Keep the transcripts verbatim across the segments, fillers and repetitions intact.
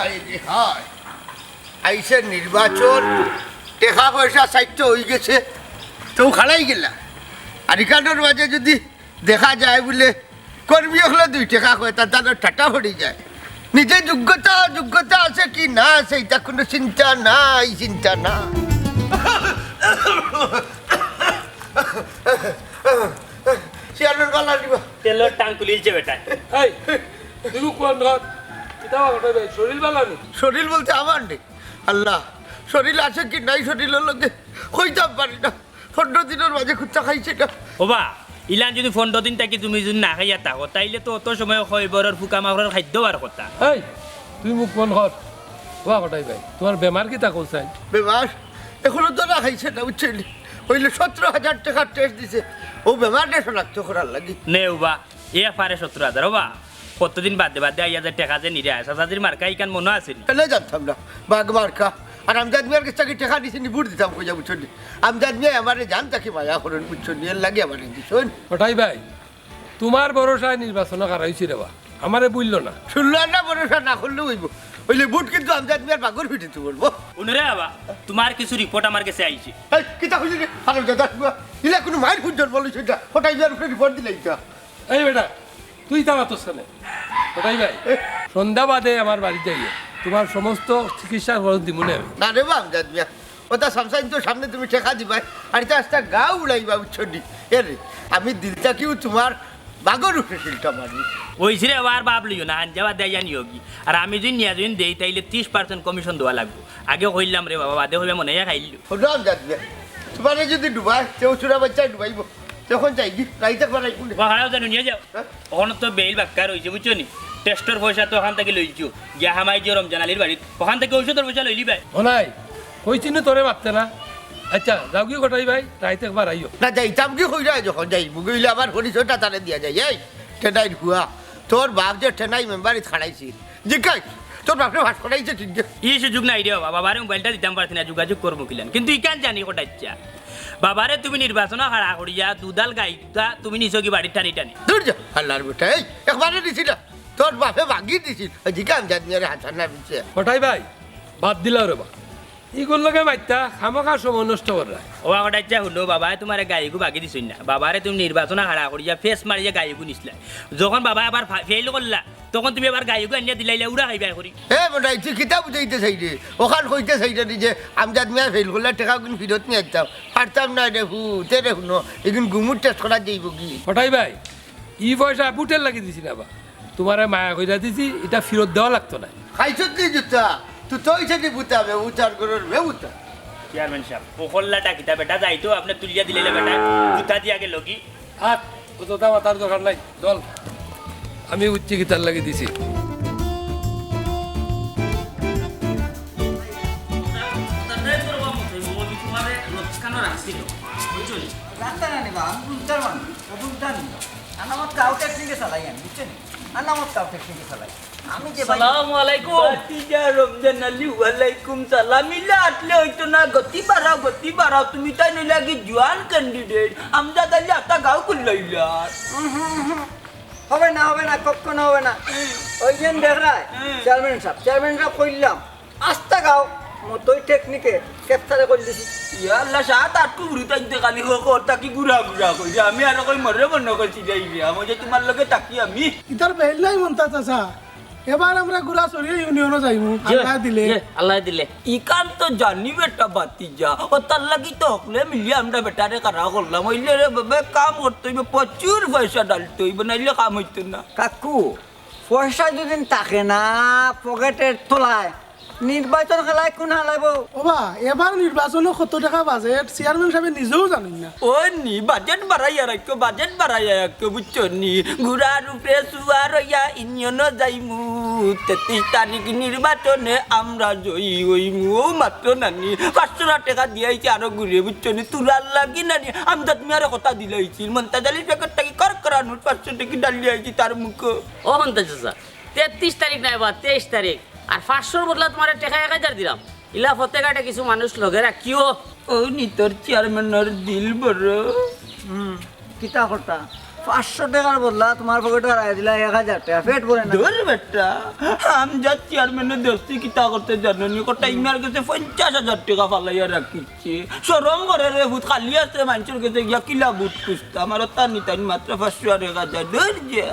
হায় রে হায়, আইছে নির্বাচন, টেকা পয়সা সাইট্য অইগেছে, তেউ খাড়াই গেলা। আর ইখানর মাঝে যুদি দেখা যায় বুলে কর্মী অকলে দুই টেকা কয়, তার তার টাটা পড়ি যায়। নিজে যোগ্যতা, যোগ্যতা আছে কি না আছে, ইতা কুনু চিন্তা নাই, চিন্তা না। চেয়ারম্যান বালা দিবা। তেলর টান তুলিলছে বেটা। এই, তুই কোন ঘর? কিতা ঘটে বে? শরীর বালা নি? শরীর বলতে আমার নেই। আল্লাহ, শরীর আছে কি নাই শরীরর লগে কইতাম পারি না। পনরো দিনর মাঝে কুত্তা খাইছে না। ওবা, ইলান যুদি পনরো দিন থাকি তুমি যুদি না খাইয়া থাকো, তাইলে তো অত সময় কয়বরর ফুকা মাকড়র খাদ্য বার কথা। এই, তুই মুখ বন্ধ কর। ওবা কটাই ভাই, তুমার বেমার কিতা কইছাইন? বেমার? এখনো তো না খাইছে না, বুঝছইন নি? অইলে সতরো হাজার টেকার টেস্ট দিছে, অউ বেমারটা শনাক্ত করার লাগি। নে ওবা, এ পারে সতরো হাজার ওবা। কতদিন বাদে বাদে আইয়া যে টেকা যে নিরে আয়, চাচাজির মার্কা ইখান মনো আছে নি? এলে জানতাম না, বাঘ মার্কা। আর আমজাদ মিয়ার গেছ থাকি টেকা নিছি নি, ভোট দিতাম কইয়া, বুঝছইন নি? আমজাদ মিয়ায় আমারে জান থাকি মায়া করইন, বুঝছইন নি? এরলাগি আমারে দিছইন। কটাই ভাই, তুমার ভরসায় নির্বাচনো খাড়াইছি রেবা, আমারে ভুললো না। হুনলা না, ভরসা না করলেও অইবো, অইলে ভোট কিন্তু আমজাদ মিয়ার বাঘর পিঠিত পড়বো। হুনো রে বাবা, তুমার কিছু রিপোর্ট আমার গেছে আইছে। এই, কিতা কইলি রে? আরে দাদা, ইলা কুনু মাইর ফুট জন্ম লইছে না, কটাই মিয়ার উপরে রিপোর্ট দিলে ইটা। এই বেটা, তুই তা মাতস কেনে? কটাই ভাই, সন্ধ্যা বাদে আমার বাড়িত যাইও, তুমার সমস্ত চিকিৎসার খরচ দিমুনে আমি। না রেবা আমজাদ মিয়া, অতা সামসাইন তো সামনে তুমি টেকা দিবায়, আর ইতা আস্তা গাউ উড়াইবা, বুঝছো নি? এরে, আমি দিল থাকিউ তুমার বাঘর উপরে সিলটা মারি। অইছে রে, আর বাপ লইও না, হাঞ্জা বাদে আইয়া নিওগি। আর আমি যুদি নিয়া যুদি দেই, তাইলে ত্রিশ পার্সেন্ট কমিশন দেওয়া লাগবো। আগে কইলাম রে বাবা, বাদে কইবা মনে অয় খাইলু। হুনো আমজাদ মিয়া, তুমারে যুদি ডুবায়, তেউ চুরা বাইচ্চায় ডুবাইবো। তখন যাইগি, রাইত একবার আইবো নে। বাহারাও জানো নিয়া যাও। হ্যাঁ? অখন তো বেইল বাক্কা রইছে, বুঝছো নি? টেস্টর পয়সা তো অখান থাকি লইছো। গিয়া হামাই দিও রমজান আলীর বাড়িত। অখান থাকি ঔষধর পয়সা লইলিবায়। ও নাই, কইছি নু তোরে মাততে না। আচ্ছা, যাওগি কটাই ভাই, রাইত একবার আইও। না, যাইতামগি কইরা যখন যাইমুগি অইলে আবার পরিচয়টা তারে দিয়া যাই। এই, টেনাইর ফুয়া, তোর বাপ যে টেনাই মেম্বারিত খাড়াইছিল, জিকাইস, তোর বাপরে পাশ করাইছে ঠিক যে। ই সুযোগ নাই রে বাবা, বাবারে মোবাইলটা দিতাম পারছি না, যোগাযোগ করমু কিলান। কিন্তু ইখান জানি কটাইচ্ছা। বাবারে তুমি নির্বাচনো খাড়া করিয়া দুধাল গাই দুটা তুমি নিছোগি বাড়িত টানি টানি। দূর যা, আল্লার বেটা, এই, একবারে দিছি না। তোর বাপে ভাগি দিছিল। ওই দিকে আমজাদ মিয়ারে হাসান না দিছে। কটাই ভাই, বাদ দিলাও রে বা। ইগুর লগে মাইত্তা খামোখা সময় নষ্ট কররা। ও কটাইচ্ছা হুনো, বাবায় তুমারে গাইগু ভাগি দিছইন না। বাবারে তুমি নির্বাচনো খাড়া করিয়া ফেস মারিয়া গাইগু নিছলায়। যখন বাবায় আবার ফা-, ফেইল করলা, তখন তুমি আবার গাইগু আনিয়া দিলাইলা, উড়া খাইবায় করি। এ বেটা, তুই কিতা বুঝাইতে চাইরে? অখান কইতে চাইরে নি যে আমজাদ মিয়া ফেইল করলা, টেকাগুন ফিরত নিয়া আইতাম। পারতাম না রে হু, তে রে হুনো, ইগুন গুমুর টেস্ট করা যাইবোগি। কটাই ভাই, ই পয়সা ভুটর লাগি দিছি না বা। তুমারে মায়া কইরা দিছি, ইটা ফিরত দেওয়া লাগতো না। খাইছত নি জুতা? তুই তো অইছে নি বুতা, বেবুতার ঘরর বেবুতা। চেয়ারম্যান সাব, ও কল্লাটা কিতা বেটা যাইতো, আপনে তুলিয়া দিলাইলা বেটা, জুতা দিয়া গেলোগি। আর অততা মাতার দরকার নাই, চল। আমি উঠছি কিতার লাগি দিছি। রাস্তা না নিবা, আমি বুঝতাম না, বুঝতাম না। আনামত কাউ টেকনিকে চালাই আমি, বুঝছেন? আনামত কাউ টেকনিকে চালাই। আমি যে ভাই সালামু আলাইকুম। ভাতিজা রমজান আলী, ওয়ালাইকুম সালাম। ইলা আটলে অইতো না, গতি বাড়াও, গতি বাড়াও। তুমি তাইন অইলাগি জোয়ান ক্যান্ডিডেট। আমজাদ আলী আতা গাউ কুল্লাইলা। উহু, উহু। হবে না, হবে না, কখনো হবে না। ওই যে দেখরায়, হুম। চেয়ারম্যান সাব, চেয়ারম্যান সাব কইলাম, আস্তা গাউ মতই টেকনিকে ক্যাপচারে করি দিছি। ইয়া আল্লাহ, সাত আট টুকরু তাইতে খালি খো-, খো-, তাকি গুড়া গুড়া কইরে। আমি আরো কই মরে মনে করছি যাই রে। আমি যে তুমার লগে তাকি আমি। ইতার বেইল নাই মন্তাজ চাচা। এবার আমরা গুড়া চড়িয়ে ইউনিয়নও যাইমু, জি, আল্লাহ দিলে। জি, আল্লাহ দিলে। ইখান তো জানি বেটা বাতি যা। ও তার লাগি তো হকলে মিলিয়া আমরা বেটারে কারা করলাম। অইলে রে বাবা কাম করতে অইবো, প্রচুর পয়সা ডালতে অইবো, নাইলে কাম অইতো না। কাকু, পয়সা যদি থাকে না পকেটের তলায়, নির্বাচন খেলায় কোন হালাইবো? ওবা, এবার নির্বাচনো কত টেকা বাজেট চেয়ারম্যান সাবে নিজেও জানইন না। ও নি, বাজেট বাড়াইয়া রাখো, বাজেট বাড়াইয়া রাখো, বুঝছো নি? ঘোড়ার উপরে সুয়ার অইয়া ইউনিয়নও যাইমু। তেত্রিশ তারিখ নির্বাচনে আমরা জয়ী অইমু। ও মাত্র নানি, পাঁচশো টেকা দিয়াইছি আরো ঘুরে, বুঝছো নি? তুলার লাগি নানি, আমজাদ মিয়ারে কথা দিলাইছিল। মন্তাজ আলীর পকেট থাকি কর করা নোট পাঁচশো টেকা ডালিয়া আইছি তার মুখো। ও মন্তাজ চাচা, তেত্রিশ তারিখ নায় বা, তেইশ তারিখ। আর পাঁচশোর বদলা তুমারে টেকা এক হাজার দিলাম। ইলা ফতে ঘাটে কিছু মানুষ লগে রাখিও। ও নি তোর চেয়ারম্যানর দিল বড়। হুম, কিতা কথা? পাঁচশো টেকার বদলা তুমার পকেটো হারাই দিলা এক হাজার টেকা, পেট ভরে না। ধুর বেটা, আমজাদ চেয়ারম্যানে দেখছি কিতা করছে জানো নি? কটাইমার গেছে পঞ্চাশ হাজার টেকা ফালাইয়া রাখিছে। শরম করে রে পুত, খালি আতে মানষর গেছে গিয়া কিলা ভুত খুজতাম। আমার তার নিতাই মাত্র পাঁচশো আর এক হাজার। ধুর যে।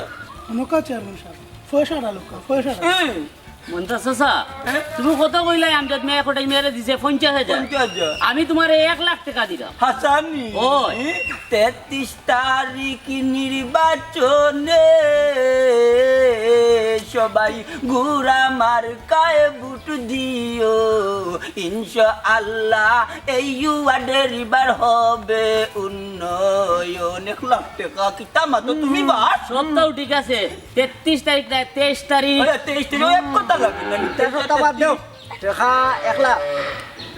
অনকা চেয়ারম্যান সাব, পয়সা ডালুকা, পয়সা ডালুকা। হুম। মন্তাজ চাচা, হ্যাঁ? তুমি কত কইলায় আমজাদ মিয়ায় কটাইমারে দিছে পঞ্চাশ হাজার? পঞ্চাশ হাজার। আমি তুমারে এক লাখ টেকা দিরাম। হাছানি? ওই। তেত্রিশ তারিখ নির্বাচনে সবাই গুড়া মার্কায় ভোট দিও, ইনশাআল্লাহ এই ওয়ার্ডের এবার হবে উন্নয়ন। এক লাখ টেকা কিতা মাতো তুমি বাস? সবতাউ ঠিক আছে, তেত্রিশ তারিখ না, তেইশ তারিখ। আরে, তেইশ তারিখ এক কথা লাগে না, তেইশ তারিখ বাদ দেও। টেকা এক লাখ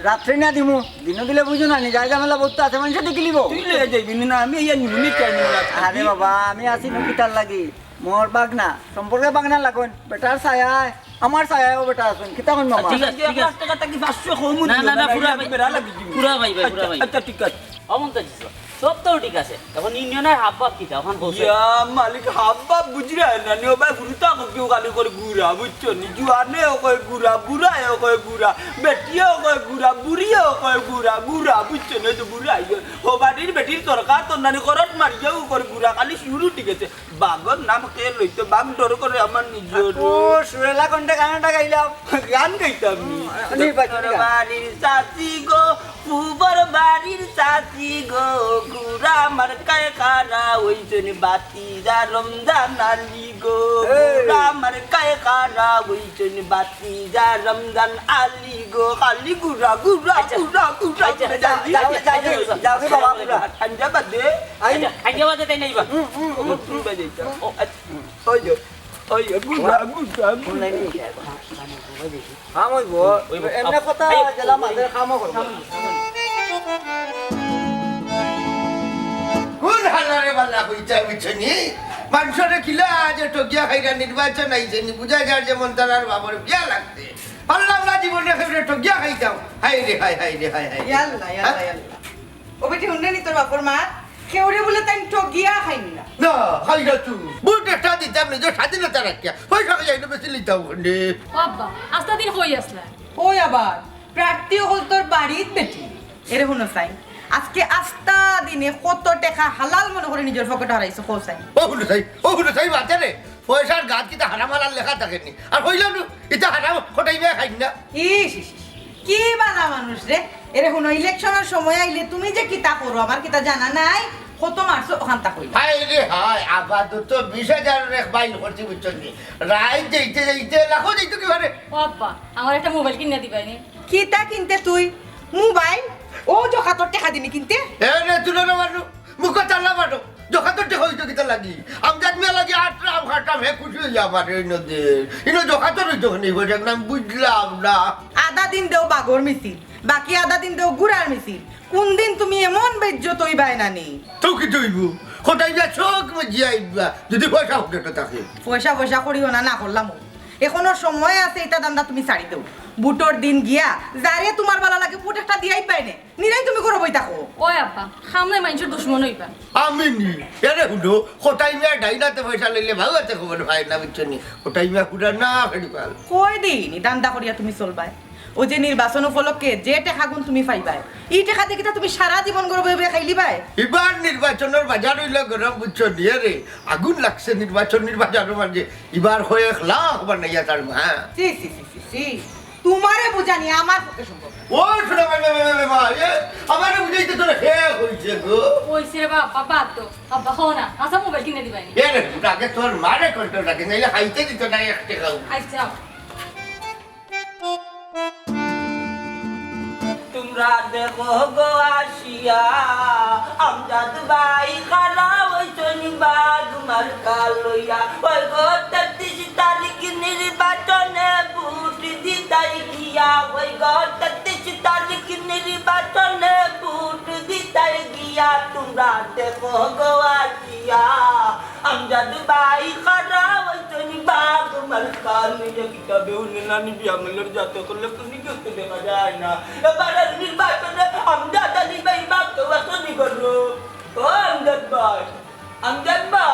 রাত্রে না দিমু, দিনো দিলে বুঝো না নি, যাই ঝামেলা বলতে আছে, মানষে দেখিলিবো। তুই লইয়া যাইবি নি না, আমি ইয়া নিমু নি, চাই নিমু না। আরে বাবা, আমি আছি নু কিতার লাগি? মোর বাগনা, সম্পর্কে বাগনা লাগইন, বেটার ছায়ায়, আমার ছায়ায়ও বেটা আছইন, কিতা কইন মামা? ঠিক আছে, আচ্ছা, ঠিক আছে। এক লাখ টেকা থাকি পাঁচশো কম না, দিও না, না, না, না, পুরা ইয়া পাই-, বেড়া লাগি দিমু। পুরা পাইবে, পুরা আচ্ছা, পাইবে। আচ্ছা, ঠিক আছে। অমন তো জিনিস। সবতাউ ঠিক আছে। এখন ইউনিয়নের হাবভাব কিতা? অখন কও চাই। ইয়া মালিক, হাবভাব বুঝরায় না নি, ও ভাই, হুরুতা কেউ খালি করে গুড়া, বুঝছো নি? জুয়ানেও কয় গুড়া, বুড়ায়ও কয় গুড়া, বেটিয়েও কয় গুড়া, বুড়িয়েও কয় গুড়া, গুড়া, বুঝছো নি? তো বুড়া, ইয়ে, ও বাড়ির বেটির তরকা তো নানি করট মারিয়াও কয় গুড়া, খালি শুরু ঠিক আছে। বাগর নাম কে লইতো, বাগ ডর করে আমার নিজর। ও, সুরেলা কণ্ঠে গানটা গাইলাম। গান গাইতাম নি? হুম, নি, বাকি গান। বাড়ির চাচি গো, পুবর বাড়ির চাচি গো, গুড়া মার্কায় খাড়া অইছইন ভাতিজা রমজান আলী গো। এই। গুড়া মার্কায় খাড়া অইছইন ভাতিজা রমজান আলী গো। খালি গুড়া, গুড়া, আচ্ছা। গুড়া, গুড়া, আচ্ছা, গুড়া। যাও, যাও, যাও, যাও, যাও, যাও, বাবা, গুড়া। ঠান্ডা বাদে। আই। আচ্ছা, ঠান্ডা বাদে তাই নাই বা। হুম, হুম, হুম, হুম, বাজে যাও। ও, আচ্ছা। ওই যে, ওই যে, গুড়া, গুড়া, গুড়া। কাম অইবো। অইবো। এমনে কথা আইও। গেলাম, মাঝে কামও করবো। কোন হালারে বালা কইতা বুঝছো নি? মানষরে কিলা যে ঠগিয়া খাইরা নির্বাচন আইছে নি, বুঝা যার যে মন্তারার বাবর বিয়া লাগছে। পারলাম না জীবনে কেউরে ঠগিয়া খাইতাম। হায় রে হায়, হায় রে হায়, হায় রে। ইয়াল্লা, ইয়াল্লা, হ্যাঁ? ইয়াল্লা। ও বেটি, হুনলে নি তোর বাপর মা? কেউরে বুলে তাইন ঠগিয়া খাইন না। না, খাইরা তো। ভোট একটা দিতাম নিজর স্বাধীনতা রাখিয়া। পয়সা খাইয়া এনে বেশি লিতাম ওখানে। ও আব্বা, আস্তা দিন কই আছলা? ওই আবার, প্রার্থী অকল তোর বাড়িত বেটি। এরে হুনো চাই, আজকে আস্তা দিনে কত টেকা হালাল মনে করি নিজর পকেটো হারাইছো, কও চাই। ও হুনো চাই, ও হুনো চাই, মাতে রে। পয়সার গাত কিতা হারাম হালাল লেখা থাকে নি? আর কইলাম নু, ইতা হারাম কটাই মিয়া খাইন না। ইস, ইস, ইস, কি বালা মানুষ রে। এরে হুনো, ইলেকশনর সময় আইলে তুমি যে কিতা করো, আমার কিতা জানা নাই? কত মারছো ওখান তা কইলা। হায় রে হায়, আপাতত বিশ হাজারর এক বাইল করছি, বুঝছো নি? রাইত যাইতে যাইতে লাখো যাইতো কি পারে। ও আব্বা, আমার একটা মোবাইল কিনা দিবায় নি? কিতা কিনতে তুই? মোবাইল? ও জকাতর টেকা দিনি কিনতে? এ রে, তুলো না মারু। মুখো তালা মারো। জকাতর টেকা অইতো কিতা লাগি? আমজাদ মিয়া লাগি আটরাম খাটরাম, হে খুশি অইয়া আমার এই নদী। ইনো জকাতর অইতো কেনে, আমি বুঝলাম না। আধা দিন দেও বাঘর মিছিল, বাকি আধা দিন দেও গুড়ার মিছিল। কোন দিন তুমি এমন বেইজ্জত অইবায় নানি? তো কিতা অইবো? কটাই মিয়া চোখ মুজিয়া আইবা, যদি পয়সা পকেটো থাকে। পয়সা পয়সা করিও না, না করলাম। এখনো সময় আছে, ইতা ধান্দা তুমি ছাড়ি দেও। ভোটর দিন গিয়া, যারে তুমার বালা লাগে ভোট একটা দিয়াই পায় নে। নিরাই তুমি ঘরো বই থাকো। ওই আব্বা, খামলে মাইনষর দুশমন অইবা। আমি নি? এরে হুনো, কটাই মিয়া ডাইন আতে পয়সা লইলে বাউ আতে খবর পায় না, বুঝছো নি? কটাই মিয়া পুরা না ফেরি পাল। কয় দিন ই ধান্দা করিয়া তুমি চলবায়? ও যে নির্বাচন উপলক্ষে যে টেকাগুন তুমি পাইবায়, ই টেকা দিয়া কিতা তুমি সারা জীবন ঘরো বই বই খাইলিবায়? ইবার নির্বাচনর বাজার অইলো গরম, বুঝছো নি? এরে, আগুন লাগছে নির্বাচনর বাজারর মাঝে। ইবার কয়েক লাখ বানাইয়া ছাড়মু, হ্যাঁ। ছি, ছি, ছি, ছি, ছি। তুমারে বুঝানি আমার পক্ষে সম্ভব না। ও, শোনো, ভাই, ভাই, ভাই, ভাই, ভাই, এ, আমারে বুঝাইতে তোর হে হইছে গো। কইছে রে বাবা, বাদ তো। আব্বা, হো না, আচ্ছা, মোবাইল কিনে দিবাই নি। এ রে, আগে তোর মারে কন্ট্রোল রাখে, নাইলে খাইতে দিত না এক টেকাও। আচ্ছা। তুমরা দেখো গো আসিয়া, আমজাদ ভাই খাড়া অইছইন বাঘ মার্কা লইয়া। ওই গো তেত্রিশ তারিখ নির্বাচনে ভোট দিতাই গিয়া, ওই গো তেত্রিশ তারিখ নির্বাচনে ভোট দিতাই গিয়া, তুমরা দেখো গো আসিয়া। আমজাদ ভাই খাড়া অইছইন বাঘ মার্কা লইয়া। কিতাবে উনি নানি বিয়া মল্লর জাতক লোক নি গেছে দেখা যায় না। এবারের নির্বাচনে আমজাদ আলী ভাই বাঘ তো আসনি করলো। ও আমজাদ ভাই, আমজাদ ভাই।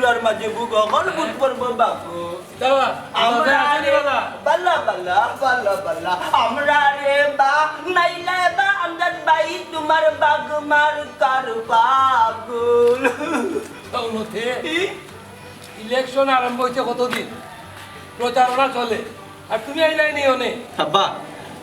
তার মাঝে বুক অকল বুক করবো বাবু। দাদা, আমরা আরে বালা, বালা, বালা, বালা। আমরা রে বা নাইলে বা আমজাদ ভাই তোমার বাগ মার্কার পাগল। তাও মতে, ইলেকশন আরম্ভ হইছে কতদিন, প্রচারণা চলে, আর তুমি আইলায় নি অনে। আব্বা,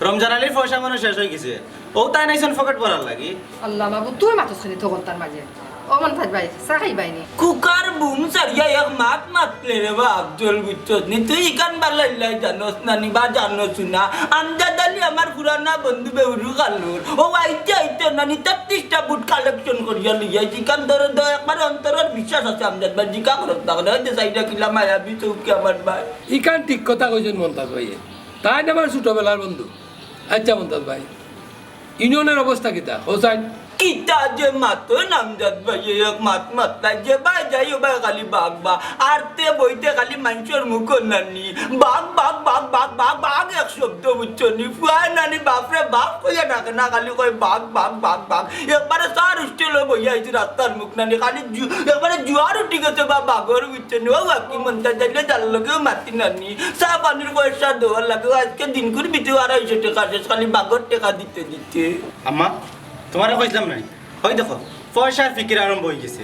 রমজান আলীর পয়সা মনে শেষ হয়ে গেছে, ও তাই নাইছেন পকেট ভরার লাগি। আল্লাহ মাবুদ, তুই মাতস খালি তখন তার মাঝে। ও মন্তাজ ভাই, চা খাইবায় নি? কুকার বুম সারিয়া এক মাত মাতলে রে বা আফজল, বুঝছস নি? তুই ইখান বালা ইল্লাই জানোস না নি বা জানোস না? আমজাদ আলী আমার পুরানা বন্ধু বেউরু কালুর। ও আইতে আইতে নানি তেত্রিশটা ভোট কালেকশন করিয়া লইয়া আইছে। ইখান ধরে দ-, একবার অন্তরের বিশ্বাস আছে আমজাদ ভাই, জিকা করত না করে। ওই যে সাইডে কিলা মায়াবী চৌকি আমার ভাই। ইখান ঠিক কথা কইছেন মন্তাজ ভাই। তাই না আমার ছোটবেলার বন্ধু। আচ্ছা মন্তাজ ভাই, ইউনিয়নের অবস্থা কিতা? হোসাইন? কিতা যে মাতো নামজাদ ভাই, এক মাত মাতলাই যে ভাই যাই ও ভাই খালি বাঘ বা। আরতে বইতে খালি মানষর মুখ নানি। বাঘ, বাঘ, বাঘ, বাঘ, বাঘ, বাঘ এক শব্দ বুঝছো নি? ফুয়ায় নানি বাপরে বাপ কইয়া ডাকে না, খালি কয় বাঘ, বাঘ, বাঘ, বাঘ। একবারে চার হোস্টেলও বইয়া আইছি রাস্তার মুখ নানি, খালি জু-, একবারে জুয়ার উঠি গেছে বা বাঘর বুঝছো নি? ও বাকি মন্তাজ যাইলে যার লগেও মাতি নানি। চা পানির পয়সা দেওয়ার লাগে, ও আজকে দিনকুর ভিতরে আড়াইশো টেকা শেষ, খালি বাঘর টেকা দিতে দিতে। আম্মা, তোমারে কইছিলাম নাই? ওই দেখো, পয়সার ফিকির আরম্ভ হয়ে গেছে।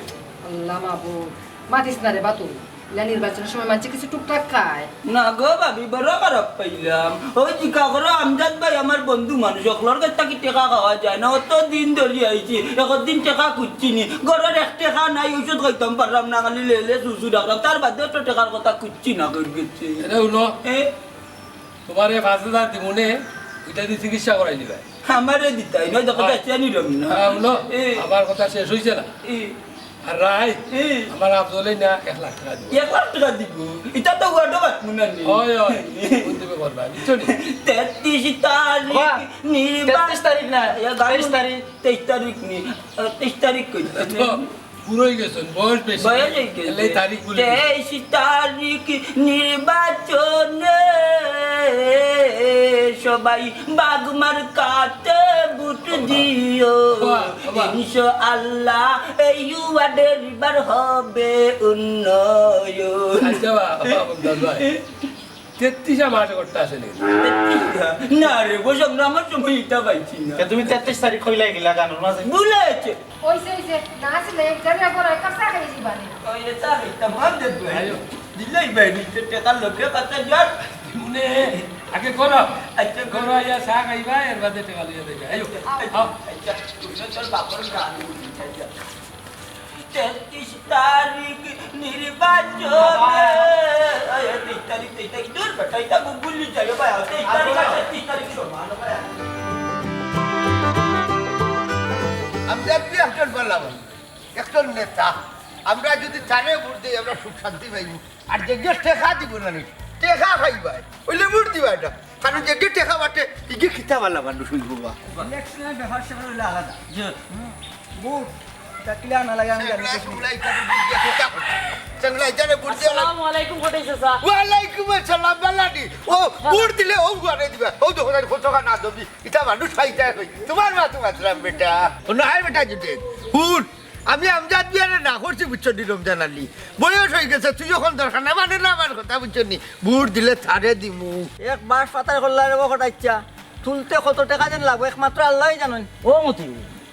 আল্লাহ মাবুদ, মাতিস না রে বাতু। ইলা নির্বাচনের সময় মানষে কিছু টুকটাক খায়। না গো ভাবি, বড় খারাপ পাইলাম। ওই জিকা করো, আমজাদ ভাই আমার বন্ধু মানুষ, অকলর কাছ থাকি টেকা খাওয়া যায় না। অত দিন ধরি আইছি, একদিন টেকা খুঁজছি নি। ঘরর এক টেকা নাই, ঔষধ খাইতাম পারলাম না, খালি লেলে সুসু ডাকলাম। তার বাদে তো টেকার কথা খুঁজছি না, কই গেছে? এরে হুনো, এ? তোমারে পাঁচ হাজার দিমুনে, ওইটা দিয়ে চিকিৎসা করাই নিবায়। আমারে দিতাই, নয় দেখো, হ্যাঁ। যাচ্ছি আনি রবি না। হ্যাঁ, হুনো, এ। আমার কথা শেষ হইছে না। এ। আর রাই, এ। আমার আফজলে না এক লাখ টেকা দিব। এক লাখ টেকা দিব? এটা তো ওয়ার্ডও বাতমু না নি। হয়, হয়। কোন দিকে করবা, বুঝছো নি? তেত্রিশ তারিখ বাবা, নির্বাচন। তেত্রিশ তারিখ না, এ, গান তেইশ তারিখ। তেইশ তারিখ নি, আ, তেইশ তারিখ কই? তো বুড়ো হয়ে গেছেন, বয়স বেশি। বয়স হয়ে গেছে। এলে তারিখ ভুলে গেছেন। তেইশ তারিখ নির্বাচনে সবাই বাঘ মার্কাতে ভোট দিও। বাবা, বাবা। ইনশাআল্লাহ এই ওয়ার্ডের এবার হবে উন্নয়ন। আচ্ছা, বাবা, বাবা, বাবা। তেত্রিশে মাস করতে আসে নি? না রে, বসন্ত আমার সময় ইটা পাইছি না। কে তুমি তেত্রিশ তারিখ কইলাই গিলা গানর মাঝে? ভুলে গেছে। ওইসে, ওইসে, না আসলে এক জায়গায় বড় একটা চা খাই দিবা নি। ওই রে, চা খাইতাম, ভাত দে তুই। আইও। দিলাই ভাই, নিচে টেকার লোকে কথা জট। মনে আগে করো। আচ্ছা, করো, ইয়া চা খাইবা, এর বাদে টেকা লইয়া দিবা। আইও, আও। আও। আচ্ছা, তুই তো তোর বাপর গান বুঝিস, আচ্ছা। তেত্রিশ তারিখ নির্বাচনে। এই, তেইশ তারিখ, তেইশ তারিখ, দূর বেটা, এটা গুগলি যাই, ভাই, তেইশ তারিখ আর তেত্রিশ তারিখ সমান, ভাই। আমরা কি একজন বললাম, একজন নেতা, আমরা যদি তারে ভোট দেই, আমরা সুখ শান্তি পাইব। আর যে গিয়ে টেকা দিব না নি, টেকা খাইবায়, ওইলে ভোট দিবা এটা। কারণ যে গিয়ে টেকা বাটে, ইগে খিতা বালা মানুষ হইব বা। ইলেকশনের ব্যাপার স্যাপার হইলে আলাদা। জি। হুম, ভোট, এটা ক্লিয়ার না লাগে আমি জানি না। আসসালামু আলাইকুম, কটাই চাচা। ওয়ালাইকুম আসসালাম, বালাডি। ও, ভোট দিলে ও ঘরে দিবা। ও তো হোদার খোঁজ না দবি। এটা মানুষ খাইতে হয়। তোমার মা তোমার বেটা। ও না হয় বেটা জুটে। হুন, আমি আমজাদ মিয়ারে না করছি, বুঝছো নি রমজান আলী? বয়স হয়ে গেছে, তুই যখন দরকার না মানে না আমার কথা, বুঝছো নি? ভোট দিলে তারে দিমু। এক বাঁশ পাতার কল্লা রে বকট আইচ্ছা, তুলতে কত টেকা যেন লাগবো, একমাত্র আল্লাহই জানইন। ও মতি,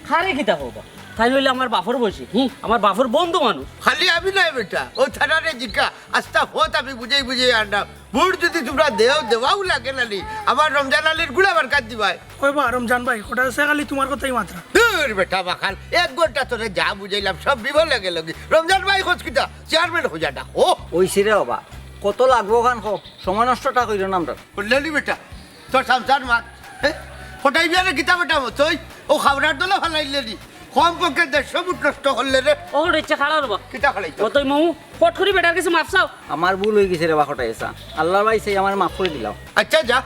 কারে কিতা কবা? তাইন অইলা আমার বাপর বয়সী, হুম, আমার বাপর বন্ধু মানুষ। খালি আমি নায় বেটা, ও থানারে জিকা, আস্তা ফত আমি বুঝাই বুঝাই আনলাম। ভোট যদি তোমরা দেও, দেওয়াও লাগে না নি, আমার রমজান আলীর গুলা বারকাত দিবায়। ওই বা, রমজান ভাই, ওটা সে খালি তোমার কথাই মাত্র। দূর বেটা বাখাল, এক ঘন্টা তোরে যা বুঝাইলাম, সব বিফলে গেল গি। রমজান ভাই খোঁজ কিতা? চেয়ারম্যান খোঁজা ডাক। ও। ওইসে রে বাবা, কত লাগবো খান কও, সময় নষ্টটা কইরো না আমরা। বুঝলে নি বেটা, তোর সংসার মাত, হ্যাঁ? ফটাই বিয়ারে কিতা বেটা মতই? ও খাবরার দলে ফালাইলে নি। কম পক্ষে দেড়শো ভোট নষ্ট করলে রে। ও রে, ইচ্ছা খাড়া রে বা। কিতা খাড়াইতো? মতই মু, ফট করি বেটার কাছে মাফ চাও। আমার ভুল হয়ে গেছে রে বা, কটাই চাচা। আল্লাহর ভাই সেই আমার মাফ করে দিলাও। আচ্ছা যা,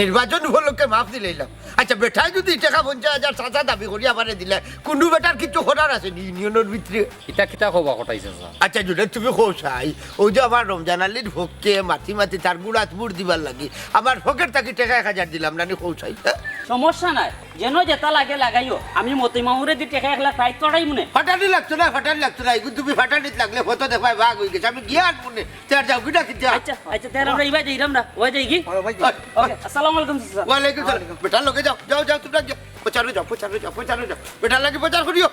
নির্বাচন উপলক্ষে মাফ দিলাইলাম। আচ্ছা, বেটায় যদি টেকা পঞ্চাশ হাজার চাচা দাবি করি আমারে দিলে, কুনু বেটার কিছু করার আছে নি ইউনিয়নের ভিতরে? ইতা কিতা কবা কটাই চাচা? আচ্ছা, জুনেদ, তুমি কও চাই, ওই যে আমার রমজান আলীর পক্ষে মাতি মাতি তার গুড়াত ভোট দিবার লাগি আমার পকেট থাকি টেকা এক হাজার দিলাম না নি, কও চাই, হ্যাঁ? সমস্যা নাই, যেন যেটা লাগে লাগাইও। আমি মতি মামুরে দি টেকা এক লাখ ষাইট পাঠাইমু নে। ফাটানি লাগতো না, ফাটানি লাগতো না। এগুন তুমি ফাটানিত লাগলে ফটো দেখায় ভাগ অই গেছে। আমি গিয়া আনমু নে। তে আর যাও, কিটা কিটা? আচ্ছা, আচ্ছা, তে আর আমরা ইবায় যাইরাম না, ওই যাই কি? ওই, ওই। ওকে, আসসালামু আলাইকুম, চাচা। ওয়ালাইকুম সালাম। বেটার লগে যাও, যাও, যাও, তোমরা গিয়া। প্রচারে যাও, প্রচারে যাও, প্রচারে যাও। বেটার লাগি প্রচার করিও।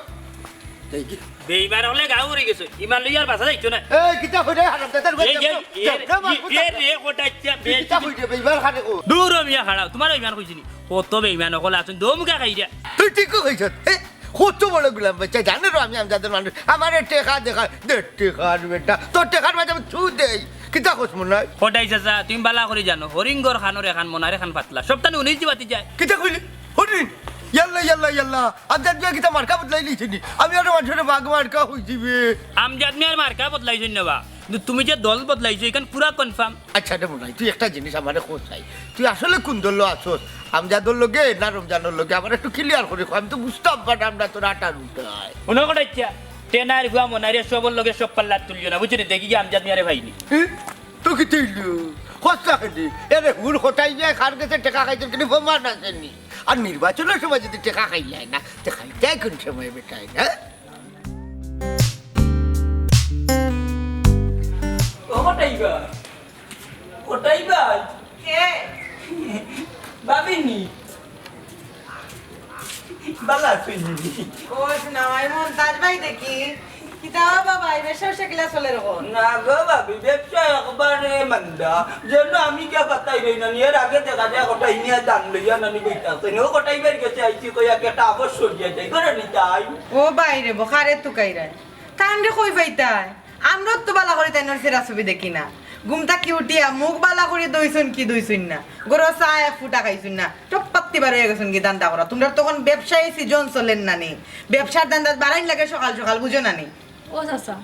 এই কি? বেইমান অকলে গাঁও উড়ি গেছে। ইমান লইয়া আর বাঁচা যাইতো না। এই, কিতা কইরে, হারামজাদার এই, এই, যাও, এই, যাও, এই, মারবো, এই, যাও। রে, কটাইছে, তুই কিতা কইরে, বেইমান খানে কো? দূর হ মিয়া, খাড়াও। তুমারে ইমান কইছি নি? কত বেইমান অকল আছইন, দমকা খাইরা। তুই ঠিকউ কইছস। এ, কত বড় গুলাম বাচ্চা, জানে রে আমি আমজাদর মানুষ। আমারে টেকা দেখা, দে টেকার বেটা। তোর টেকার মাঝে আমি ছু দেই। কিতা কস মনাই? কটাই চাচা, তুমি বালা করি জানো, হরিঙ্গর খানোর এখান মনার এখান পাতলা। সবতানে উনিশ দি বাতি যায়। কিতা কইলি? হরিণ? ইয়াল্লা, ইয়াল্লা, ইয়াল্লা। আমজাদ মিয়া কিতা মার্কা বদলাইলিছে নি? আমি আরো মানুষরে বাঘ মার্কা কইছি বে। আমজাদ মিয়ার মার্কা বদলাইছইন না বা। কিন্তু তুমি যে দল বদলাইছো, ইখান পুরা confirm। আচ্ছা রে মনাই, তুই একটা জিনিস আমারে কও চাই, তুই আসলে কুন দলো আছস? আমজাদর লগে না রমজানর লগে? আমারে একটু clear করি ক, আমি তো বুঝতাম পারলাম না তোর আটার উঠায়। হুনো কটাইচ্ছা, টেনার গুয়া মনাইরে সবর লগে সব পাল্লাত তুলিও না, বুঝছো নি? দেখি কি আমজাদ মিয়ারে পাইনি। হি? তো কিতা অইলো? কস না কেনে? এরে হুর কটাই যায়, কার গেছে টেকা খাইছস কিনা প্রমাণ আছে নি? আর নির্বাচনর সময় যদি টেকা খাইলায় না, তে খাইতায় কুন সময় বেটায়, হ্যাঁ? ও কটাই বা? কটাই বা? কে? ভাবিনি? বালা আছইন নি? ও, শোনা, ভাই মন্তাজ ভাই দেখি। কিতা বা ভাই, ব্যবসা ট্যাবসা কিলা চলের অখন? না গো ভাবি, ব্যবসা একবারে মান্দা। যেন আমি কিয়া পাত্তাই পাই না নি, এর আগে দেখা যায় কটাই নিয়া দান লইয়া নানি বইতা আছে। ও কটাই বের গেছে, আইছি কইয়া কি একটা আবর সরিয়া যাই, করে নি তাই? ও ভাই রে, বখারে তুকাইরায়। তানরে কই পাইতায়? আমরাও তো বালা করি তাইনর চেহারা ছবি দেখি না। ঘুম থাকি উঠিয়া মুখ বালা করি ধইছইন কি ধইছইন না, গরম চা এক ফুটা খাইছইন না, টপ পাত্তি বার অইয়া গেছইন কি ধান্দা করা। তুমরার তখন ব্যবসায়ী season চলের না নি, ব্যবসার ধান্দাত বাড়াইন লাগে সকাল সকাল, বুঝো না নি? ও চাচা,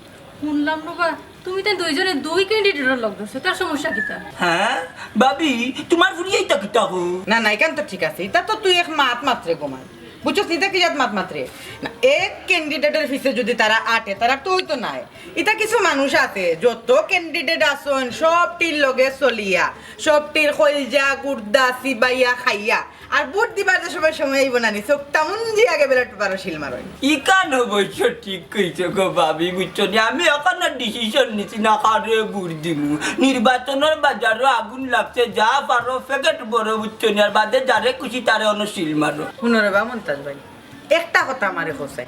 হুনলাম রে বা, তুমি তাইন দুইজনে দুই candidate-র লগ ধরছো, তার সমস্যা কিতা? হ্যাঁ, ভাবি, তুমার ফুড়িয়ে ইতা কিতা কয়? না, না, ইখান তো ঠিক আছে। ইতা তো তুই এক মাত মাতরে গো মাই। বুঝছস নি, ইতা কি জাত মাত মাতরে? না, এক candidate-র পিছে যদি তারা আটে, তারা তো অইতো নায়। ইতা কিছু মানুষ আছে, যত candidate আছইন, সবটির লগে চলিয়া, সবটির কইলজা, গুর্দা, চিবাইয়া, খাইয়া, আর ভোট দিবার যে সময়, সময় আইবো না নি, চোখটা মুঞ্জি আগে ballot paper-ও সিল মারইন। ইখান অবশ্য ঠিক কইছো গো ভাবি, বুঝছো নি? আমি এখনো decision নিছি না কারে ভোট দিমু। নির্বাচনর বাজারো আগুন লাগছে, যা পারো packet ভরো, বুঝছো নি? আর বাদে যারে খুশি তারে অনো সিল মারো। হুনো রে বা মন্তাজ ভাই, একটা কথা আমারে কও চাই।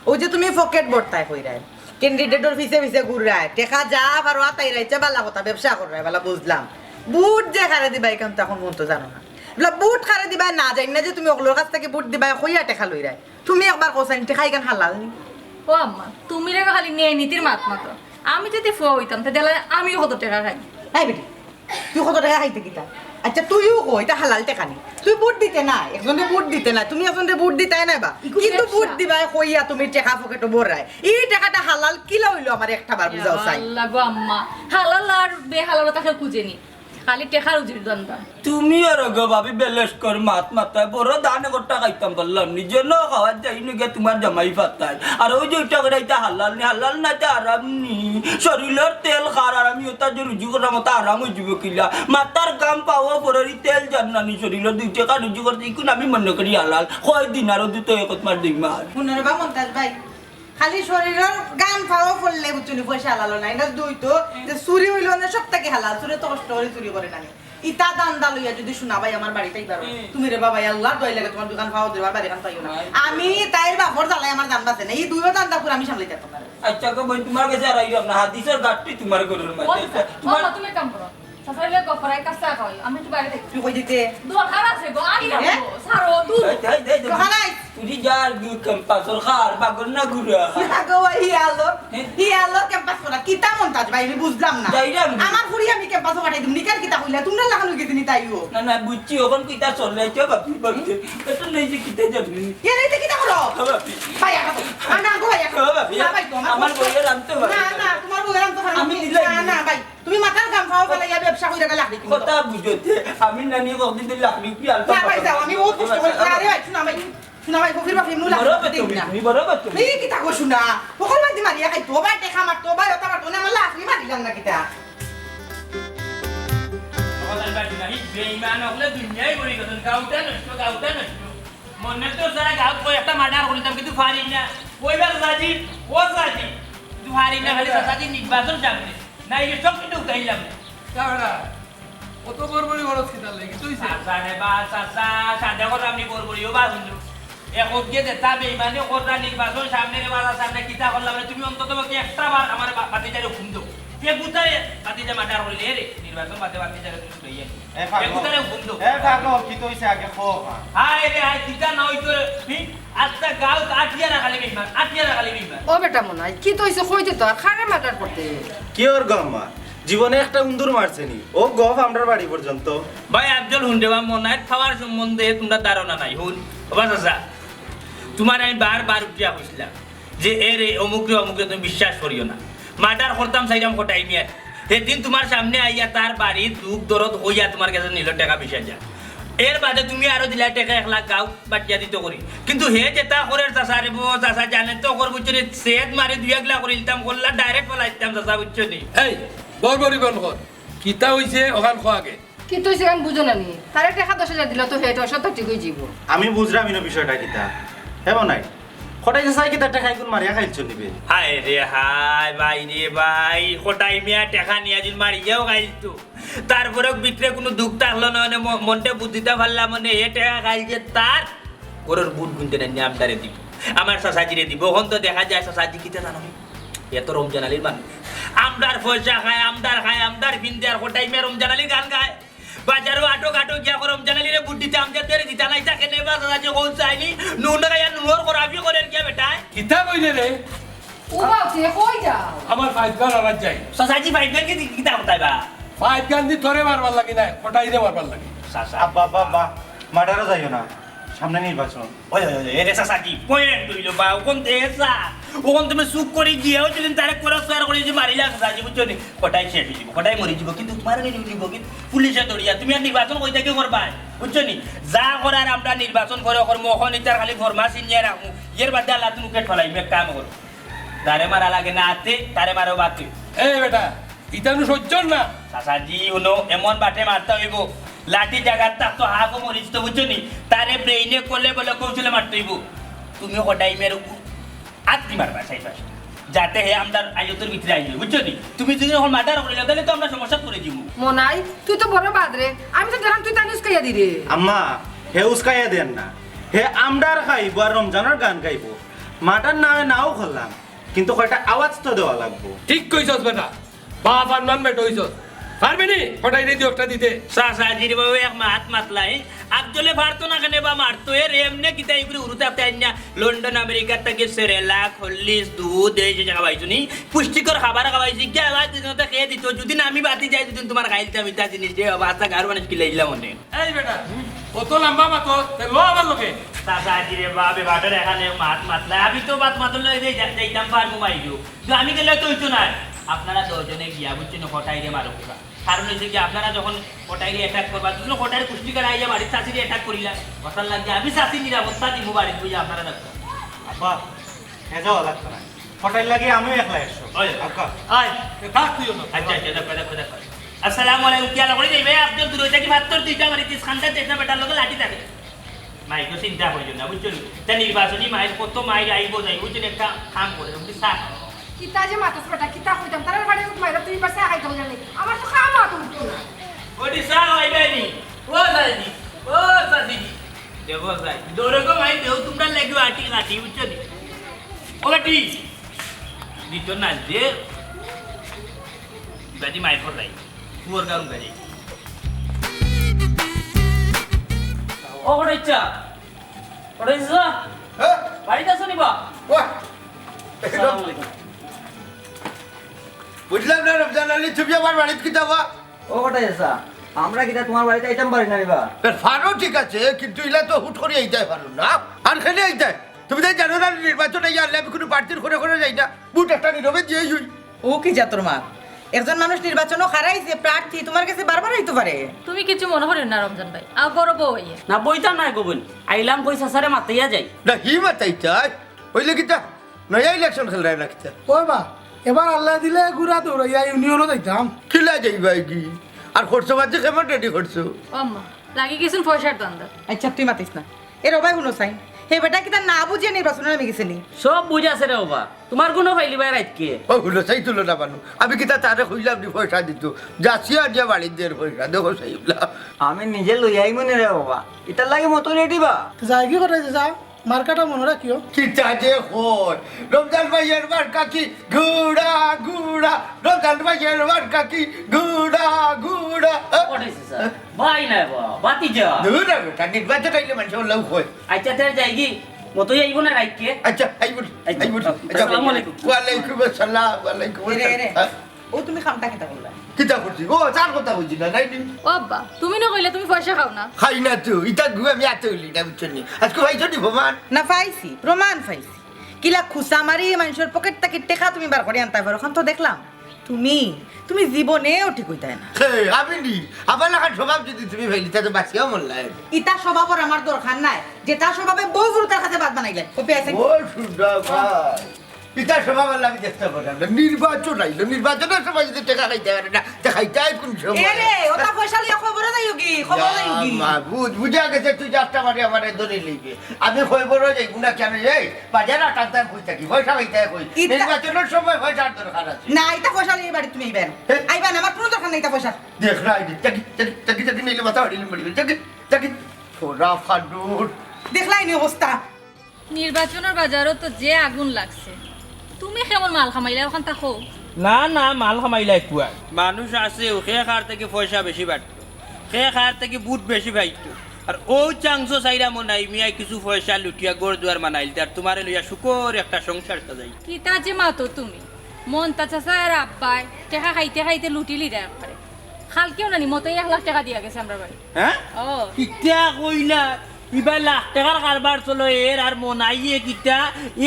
অউ যে তুমি packet ভরতায় কইরায়, candidate-র পিছে পিছে ঘুররায়, টেকা যা পারো আতাইরায়, ইতা বালা কথা, ব্যবসা কররায়, বালা বুঝলাম। ভোট যে কারে দিবায়, ইখান তো অখন পর্যন্ত জানো না। বলে, ভোট কারে দিবায় না জানি না যে তুমি অকলর কাছ থাকি ভোট দিবায় কইয়া টেকা লইরায়। তুমি একবার কও চাইন, টেকা ইখান হালাল নি? ও আম্মা, তুমি রে খালি ন্যায় নীতির মাত মাতো। আমি যদি ফুয়া অইতাম, তে দেখলায় আমিও কত টেকা খাই। এই বেটি, তুই কত টেকা খাইতে কিতা? আচ্ছা, তুইও ক, ইটা হালাল টেকা নি? তুই ভোট দিতে নায়, একজনরে ভোট দিতে নায়, তুমি একজনরে ভোট দিতায় নায় বা। ইগু কিন্তু ব্যবসা। ভোট দিবায় কইয়া তুমি টেকা পকেটো ভরায়। ই টেকাটা হালাল কিলা অইলো আমারে একটা বার বুঝাও চাই। আল্লাহ গো আম্মা, হালাল আর বেহালাল তা কেউ খুঁজে নি, খালি টেকার উজির ধান্দা। তুমিও রে গো ভাবি বেলেশ কর মাত মাতায়, বড় ধান একটা খাইতাম পারলাম নি, যেন খাওয়ার যাই নি গিয়া তুমার জামাই ফাতায়। আর অউ যে ইটা কইরায় ইটা হালাল নি, হালাল না ইটা হারাম নি, শরীলর তেল খার, আর আমি ওটা যে রুজি করলাম ওটা হারাম অইযিবো কিলা? মাথার ঘাম পাও পড়ের, ই তেল যার না নি শরীলর, দুই টেকা রুজি করছি, ইগুন আমি মনো করি হালাল। কয় দিন আরো দুই তো এক মাস দুই মাস। হুনো রে বা মন্তাজ ভাই, খালি শরীলর ঘাম পাও পড়লে বুঝছো নি পয়সা হালাল নায়। ইটা দুই তো যে চুরি অইলো না সব থাকি হালাল, চুরে তো কষ্ট করি চুরি করে না নি। ইতা ধান্দা লইয়া যদি শোনা ভাই আমার বাড়িত আইবার অয়, হুম। তুমি রে বাবা, আল্লার দোয়াই লাগে তুমার দুইখান পাও ধরবার বাড়িখান পাইও না। নাই। আমি তাইর বাপর জ্বালায় আমার জান বাঁচে না। ই দুইও ধান্দা পুরা আমি সামলাইতাম পারতাম না। আচ্ছা গো বইন, তুমার গেছে আর আইরাম না, হাদিসর গাট্টি তুমার ঘরর মাঝে। ও, আচ্ছা, তুমার ও, তুমি এক কাম করো। চাচার লগে গপ করাই কাজ চা খাওয়াই, আমি একটু বাইরে থাকি। তুই কই দিতে? দরকার আছে গো, আই না হ্যাঁ? গো, ছাড়ো, দূর। এই, এই, এই, এই, দোকান আই। তুই যার গু ক্যাম্পাসর খার, বাগর না ঘুরা। না গো, ই আলো, হ্যাঁ? ই আলো ক্যাম্পাস করা। কিতা মন্তাজ ভাই, আমি বুঝলাম না। যাইরাম। আমার ফুড়ি আমি ক্যাম্পাসো পাঠাই দিমু, নিকার কিতা কইলা? তুমরা লাখান অই গেছে নি তাইও। না, না, বুঝছি, অখন কিতা চলে, আইছো বাপি, বাপি। এটা নেই যে কিতা জানি। এ নেই তো কিতা করো? ও বাপি। ভাই, আনো তো। আনো, আনো, ভাই, আনো। ও বাপি, না, ভাই, তোমার আমার বউয়ের আনতে হবে। না, না, তোমার বউয়ের আনতে হবে। আমি দিলাই। না, না, ভাই। তুমি মাথার ঘাম পাও ফালাইয়া ব্যবসা কইরা গেলে লাকড়ি কিনবো। কথা বুঝতে, আমি নানি কতদিন ধরে লাকড়ি কি আনতাম না ভাই, যাও, আমি ও কষ্ট করে, আরে ভাই, শোনা ভাই, শোনা ভাই, ফকির বাপ, এমনি বড় লাকড়ি বাচ্চা কিনতে তুমি, না। তুমি বড় বাচ্চা তুমি। এই কিতা গো শোনা, ফকর বাজি মারিয়া খাইতো, ভাই, টেকা মারতো, ভাই, ওটা মারতো, না, আমার লাকড়ি মারিলাম না কিতা? বেইমান অকলে দুনিয়াই ভরি গেছইন, গাউটা নষ্ট, গাউটা নষ্ট। মনে তো চায় গাউত কই একটা মার্ডার করিতাম, কিন্তু পারি না। কইবার চাচাজি, ও চাচাজি, কিন্তু পারি না, খালি চাচাজি নির্বাচন সামনে। না, এই সব কিছু উঠাইলাম। চাচা, কত বড়বড়ি খরচ কিতার লাগি? কিতা অইছে? চাচা রে বা, চাচা, সাদে কথা আপনি বড়বড়ি, ও বা হুনু। এখন যে যেতা বেইমানি কররা নির্বাচন সামনে রে বা, চাচা, আমরা কিতা করলাম রে? তুমি অন্তত পক্ষে একটা বার আমার বা-, ভাতিজারে হুকুম দেও। কে বুঝায় ভাতিজা মার্ডার করিলে, এ রে, নির্বাচন বাদে ভাতিজারে তুমি লইয়া নি। এ পাগল। এ বুঝারে হুকুম দেও। এ পাগল, কিতা অইছে আগে কও। হায় রে হায়, কিতা না অইতো রে। হি? আচ্ছা, গাউত আটিয়ারা খালি বেইমান, আটিয়ারা খালি বেইমান। ও বেটা মনাই, কিতা অইছে কইতে তো, আর কারে মার্ডার করতে? কিওর গো আম্মা? জীবনে একটা উন্দুর মারছে নি? ও গফ আমরার বাড়ি পর্যন্ত। ভাই আফজল, হুন রে বা, মনাইর পাওয়ার সম্বন্ধে তুমরার ধারণা নাই। হুন, ও বা চাচা, তুমারে আমি বারবার উঠিয়া কইছিলাম যে এ রে, অমুক রে, অমুক রে, তুমি বিশ্বাস করিও না। মার্ডার করতাম চাইরাম কটাই মিয়ার। সেদিন তুমার সামনে আইয়া তার বাড়ির দুখ দরদ কইয়া তুমার গেছে নিল টেকা বিশ হাজার। এর বাদে তুমি আরো দিলা টেকা এক লাখ গাউত বাটিয়া দিতো করি। কিন্তু হে যেতা করের চাচা রে বা, চাচা জানে তো কর বুঝছো নি, সেদ মারি দুই একলা করি দিতাম, করলা direct ফালাই দিতাম চাচা, বুঝছো নি? এই, বড়বড়ি বন্ধ কর। কিতা অইছে অখান ক আগে। কিতা অইছে অখান বুঝো না নি? তারে টেকা দশ হাজার দিলা তো হে তো সত্য ঠিক অই যিবো। আমি বুঝরাম ইনো বিষয়টা কিতা। হে মনাই, কটাই চাচায় কিতা টেকা ইগুন মারিয়া খাইলছো নি বে? হায় রে হায়, ভাই রে ভাই, কটাই মিয়া টেকা নিয়া দিন মারিয়াও খাইলতো। তারপরেও ভিতরে কুনু দুখ থাকলো না, মানে ম-, মনটা বুঝিতা পারলাম, মানে এ টেকা খাইল যে তার ঘরর ভোট গুনতে না, আমরারে দিবো, আমার চাচাজিরে দিবো। অখন তো দেখা যায় চাচাজি কিতা জানো, এ তো রমজান আলীর মানুষ, আমরার পয়সা খায়, আমরার খায়, আমরার ফিন্দে, আর কটাই মিয়া রমজান আলীর গান গায়। বাজারো আটো ঘাটো গিয়া কো রমজান আলীরে ভোট দিতা, আমজাদরে দিতা নায়, ইতা কেনে বা চাচাজি কও চাইনি, নুন খাইয়া নুনর খরাবি করের গিয়া বেটায়। কিতা কইলে রে? ও বাপ রে, কই যাও? আমার পাইপ গান আনাত যাই। চাচাজি পাইপ গান কি দি-, কিতা করতায় বা? পাইপ গান দি তোরে মারবার লাগি নায়, কটাইরে মারবার লাগি। চাচা। আব্বা, আব্বা, আব্বা, মার্ডারো যাইও না, সামনে নির্বাচন। ওই, ওই, ওই, এরে চাচা কি point অইলো বা? অখন দে চা, অখন তুমি চুপ করি গিয়াও যদি তারে করা সয়ার করি যে মারিলা চাচাজি, বুঝছো নি? কটাই শেষ অই যিবো, কটাই মরি যিবো, কিন্তু তুমার আমি নিবো কি পুলিশে ধরিয়া, তুমি আর নির্বাচন কই থাকি করবায়, বুঝছো নি? যা করার আমরা নির্বাচন পরে করমু, অখন ইতার খালি ফরমাস নিয়া রাখমু, এর বাদে আল্লাহ তুমি পেট ফালাইমু, এক কাম করো। যারে মারা লাগে না আতে, তারে মারো বাতে। এই বেটা, ইতা নু সহ্য না। চাচাজি, হুনো, এমন বাটে মারতা অইবো, লাঠি জাগাত থাকতো, হাফও মরিস তো, বুঝছো নি? তারে brain-এ কলে বলে কৌশলে মারতা অইবো। তুমি কটাই মেরে আত দি মারবা, চাই পাঁচ। যাতে হে আমরার আয়ত্তর ভিতরে আইয়ে, বুঝছো নি? তুমি যদি অখন মার্ডার করিলাও, তাইলে তো আমরা সমস্যাত পড়ি যিমু। মনাই, তুই তো বড় বাদ রে, আমি তো দেখলাম তুই তান উস্কাইয়া দিরে। আম্মা, হে উস্কাইয়া দেন না, হে আমরার খাইবো আর রমজানর গান গাইবো। মার্ডার নামে নাও করলাম, কিন্তু কয়টা আওয়াজ তো দেওয়া লাগবো। ঠিক কইছস বেটা, বাপ আর নান বেটা অইছস। পারবি নি কটাইরে দি একটা দিতে? চাচাজিরে বা এক মাত মাতলাই, আফজলে পারতো না কেনে বা মারতো, এরে এমনে কিতা ইগুরে হুরু থাকতে আইন্না লন্ডন আমেরিকার থাকি সেরেলাক, হরলিক্স, দুধ, এই যে জাগা পাইছো নি, পুষ্টিকর খাবার খাওয়াইছি, কে আবার দিন তো খেয়ে দিত, যদি না আমি বাতি যাই, যদি তুমার খাইলতাম ইতা জিনিস রে বাবা, আচ্ছা গার মানুষ কিলাইলাম অনে। এই বেটা, অত লম্বা মাতো, তে ল আমার লগে। চাচাজিরে বা, বেবাটার এখানে মাত মাতলা, আমি তো মাত মাতলে যাই-, যাইতাম পারমু মাইজু। তো আমি গেলে তো অইতো নায়। আপনারা দুইজনে গিয়া, বুঝছো নি, কটাইরে মারো পুরা। কারণ অইছে কি, আপনারা যখন কটাইরে attack করবা, দুইজন কটাইর কুষ্টি করে আইয়া বাড়িত চাচিরে attack করিলা। কথার লাগি আমি চাচির নিরাপত্তা দিমু বাড়িত, বুঝা আপনারা দেখো। আব্বা, হে যাওয়া লাগতো না। কটাইর লাগি আমিও একলা একশো। ওই, আব্বা। আয়, এ থাক তুইও না। আচ্ছা, আচ্ছা, দেখো, দেখো, দেখো। আসসালামু আলাইকুম, কি আলা করি যাইবে? আপনার দূরে থাকি পাত্তর দুইটা মারি, তিস খান্ডা দেশ না বেটার লগে লাঠি থাকে। মাইকো চিন্তা করিও না, বুঝছো নি? তা নির্বাচনী মাইর কত মাইর আইবো যাইবো, বুঝছো নি? একটা কাম করে, তুমি চা খাও। কিতা যে মাতস বেটা, কিতা কইতাম? তারার বাড়ি মাইরা তুই পাশে আগাই তো জানি। আমার তো খাওয়া মাত উঠতো না। ওটি চা খাইবায় নি? ও যাইনি, ও যাইনি। দেখো যাই, দৌড়ে গো মাই দেও, তোমরা লেগে আটি কাটি, বুঝছো নি? ও বেটি, দিত না যে। বাজি মাইর কর যাই। পুয়ার গাউন বাজি। ও কটাইচ্ছা, কটাইচ্ছা, হ্যাঁ? বাড়িত আছো নি বা? ওয়া। আসসালামু আলাইকুম। বুঝলাম না, রমজান আলী, তুমি আমার বাড়িত কিতা বা? ও কটাইচ্ছা, আমরা কিতা তুমার বাড়িত আইতাম পারি না নি বা? এ, পারো ঠিক আছে, কিন্তু ইলা তো হুট করি আইতায় পারো না। আর কেনে আইতায়? তুমি তাই জানো না, নির্বাচন আইয়া আনলে আমি কুনু প্রার্থীর ঘরে ঘরে যাই না, ভোট একটা নীরবে দিয়াই অই। ও কি জাতর মাত? একজন মানুষ নির্বাচনো খাড়াইছে, প্রার্থী, তুমার গেছে বারবার আইতো পারে। তুমি কিছু মনো করিও না রমজান ভাই, আ, গৌরব হইয়ে। না, বইতাম নায় গো বইন, আইলাম কই চাচারে মাতাইয়া যাই। না, হি মাতাইতায়, অইলে কিতা? নয়া election খেলরায় না কিতা? ওই বা, এবার আল্লায় দিলে ঘুরা দৌড়াইয়া ইউনিয়নো যাইতাম। কিলা যাইবায় গি? আর খরচ পাতি কেমন রেডি করছো? ও আম্মা, লাগি গেছইন পয়সার ধান্দাত। আচ্ছা, তুই মাতিস না। এ রে ভাই, হুনো চাইন, হে বেটা কিতা না বুঝিয়া নির্বাচনো নামি গেছে নি? সব বুঝ আছে রে বাবা, তুমার গুনো ফাইলি ভাই রাইতকে। ও হুনো চাই তুলো না মানু, আমি কিতা তারে কইলাম নি পয়সা দিতো? যাচিয়া আনিয়া বাড়িত দের পয়সা, দেখো চাই ইলা। আমি নিজে লই আইমু নে রে বাবা, ইতার লাগি মতো রেডি বা। যাইগি করে যা, মার্কাটা মনো রাখিও। কিতা যে কয়, রমজান ভাইয়ের মার্কা কি? ঘুড়া, ঘুড়া, রমজান ভাইয়ের মার্কা কি? ঘুড়া, ঘুড়া। পড়েছে স্যার। ভাই না বা, ভাতিজা। দূর রে বেটা, নির্বাচন আইলে মানুষ ওলাও কয়। আচ্ছা, তাহলে যাইগি? মতই আইবো না রাইতকে? আচ্ছা, আইবো, আচ্ছা, আইবো। আচ্ছা, আসসালামু আলাইকুম। ওয়ালাইকুম আসসালাম, ওয়ালাইকুম এরে, এরে। আসসালাম। হ্যাঁ? ও তুমি কামটা কিতা করলা? কিতা করছি? ও, তার কথা কইছি না, নাই নি? ও আব্বা, তুমি না কইলে তুমি পয়সা খাও না। খাই না তো, ইতা গু আমি আতে হইলি না, বুঝছো নি? আজকে পাইছো নি প্রমাণ? না পাইছি, প্রমাণ পাইছি। কিলা খুসা মারি মানুষের পকেট থাকি টেকা তুমি বার করি আনতায় পারো, অখন তো দেখলাম। তুমি, তুমি জীবনেও ঠিক অইতায় না। হে, আমি নি, আমার লাখান স্বভাব যদি তুমি পাইলিতায় তো বাঁচিয়াও মরলায়। ইতা স্বভাবর আমার দরকার নাই, যেতা স্বভাবে বউ ফুরুতার কাছে ভাত বানাইলে। কপি আছেন? ও সুন্দর ভাই। ইতা স্বভাব আল্লাহ আমি দেখতে পারলাম না। নির্বাচন আইলো, নির্বাচনের সময় যদি টেকা খাইতে পারে না, তে খাইতায় কোন সময়? এ রে, ওটা পয়সা লইয়া খবরে যাইও কি? খবরে যাইও কি? ইয়া মাবুদ, বুঝা গেছে তুই যাত্রা মারি আমারে ধরে লইবে। আমি খবরে যাইব না কেন? এই বাজার আটার দাম কই থাকি? পয়সা খাইতে কই? ইতা- নির্বাচনের সময় পয়সার দরকার আছে। না, ইতা পয়সা লইয়া বাড়ি তুমি আইবেন। হে? আইবেন, আমার কোনো দরকার নাই ইতা পয়সা। দেখ রাই দি, চাকি, চাকি, চাকি, চাকি নিলে মাথা হারিয়ে মরিবে। চাকি, চাকি, ফোরা ফাডুর। দেখলাই নি অবস্থা। নির্বাচনের বাজারও তো যে আগুন লাগছে, তুমি কেমন মাল খামাইলা ওখান থাকো? না, না, মাল খামাইলা একটু আর। মানুষ আছে, ও খে খার থাকি পয়সা বেশি বাড়তো, খে খার থাকি ভোট বেশি পাইতো। আর ও চাংসো চাইরা মনাই মিয়ায় কিছু পয়সা লুটিয়া ঘর দুয়ার বানাইল, তার তোমারে লইয়া সুখর একটা সংসার সাজাই। কিতা যে মাতো তুমি, মন্তা চাচা আর আব্বায় টেকা খাইতে খাইতে লুটিলিরা একবারে। কালকেও নানি মতই এক লাখ টেকা দিয়া গেছে আমরার বাড়ি। হ্যাঁ? ও। কিতা কইলা? ইবায় লাখ টেকার কারবার চলো এর, আর মনাইয়ে কিতা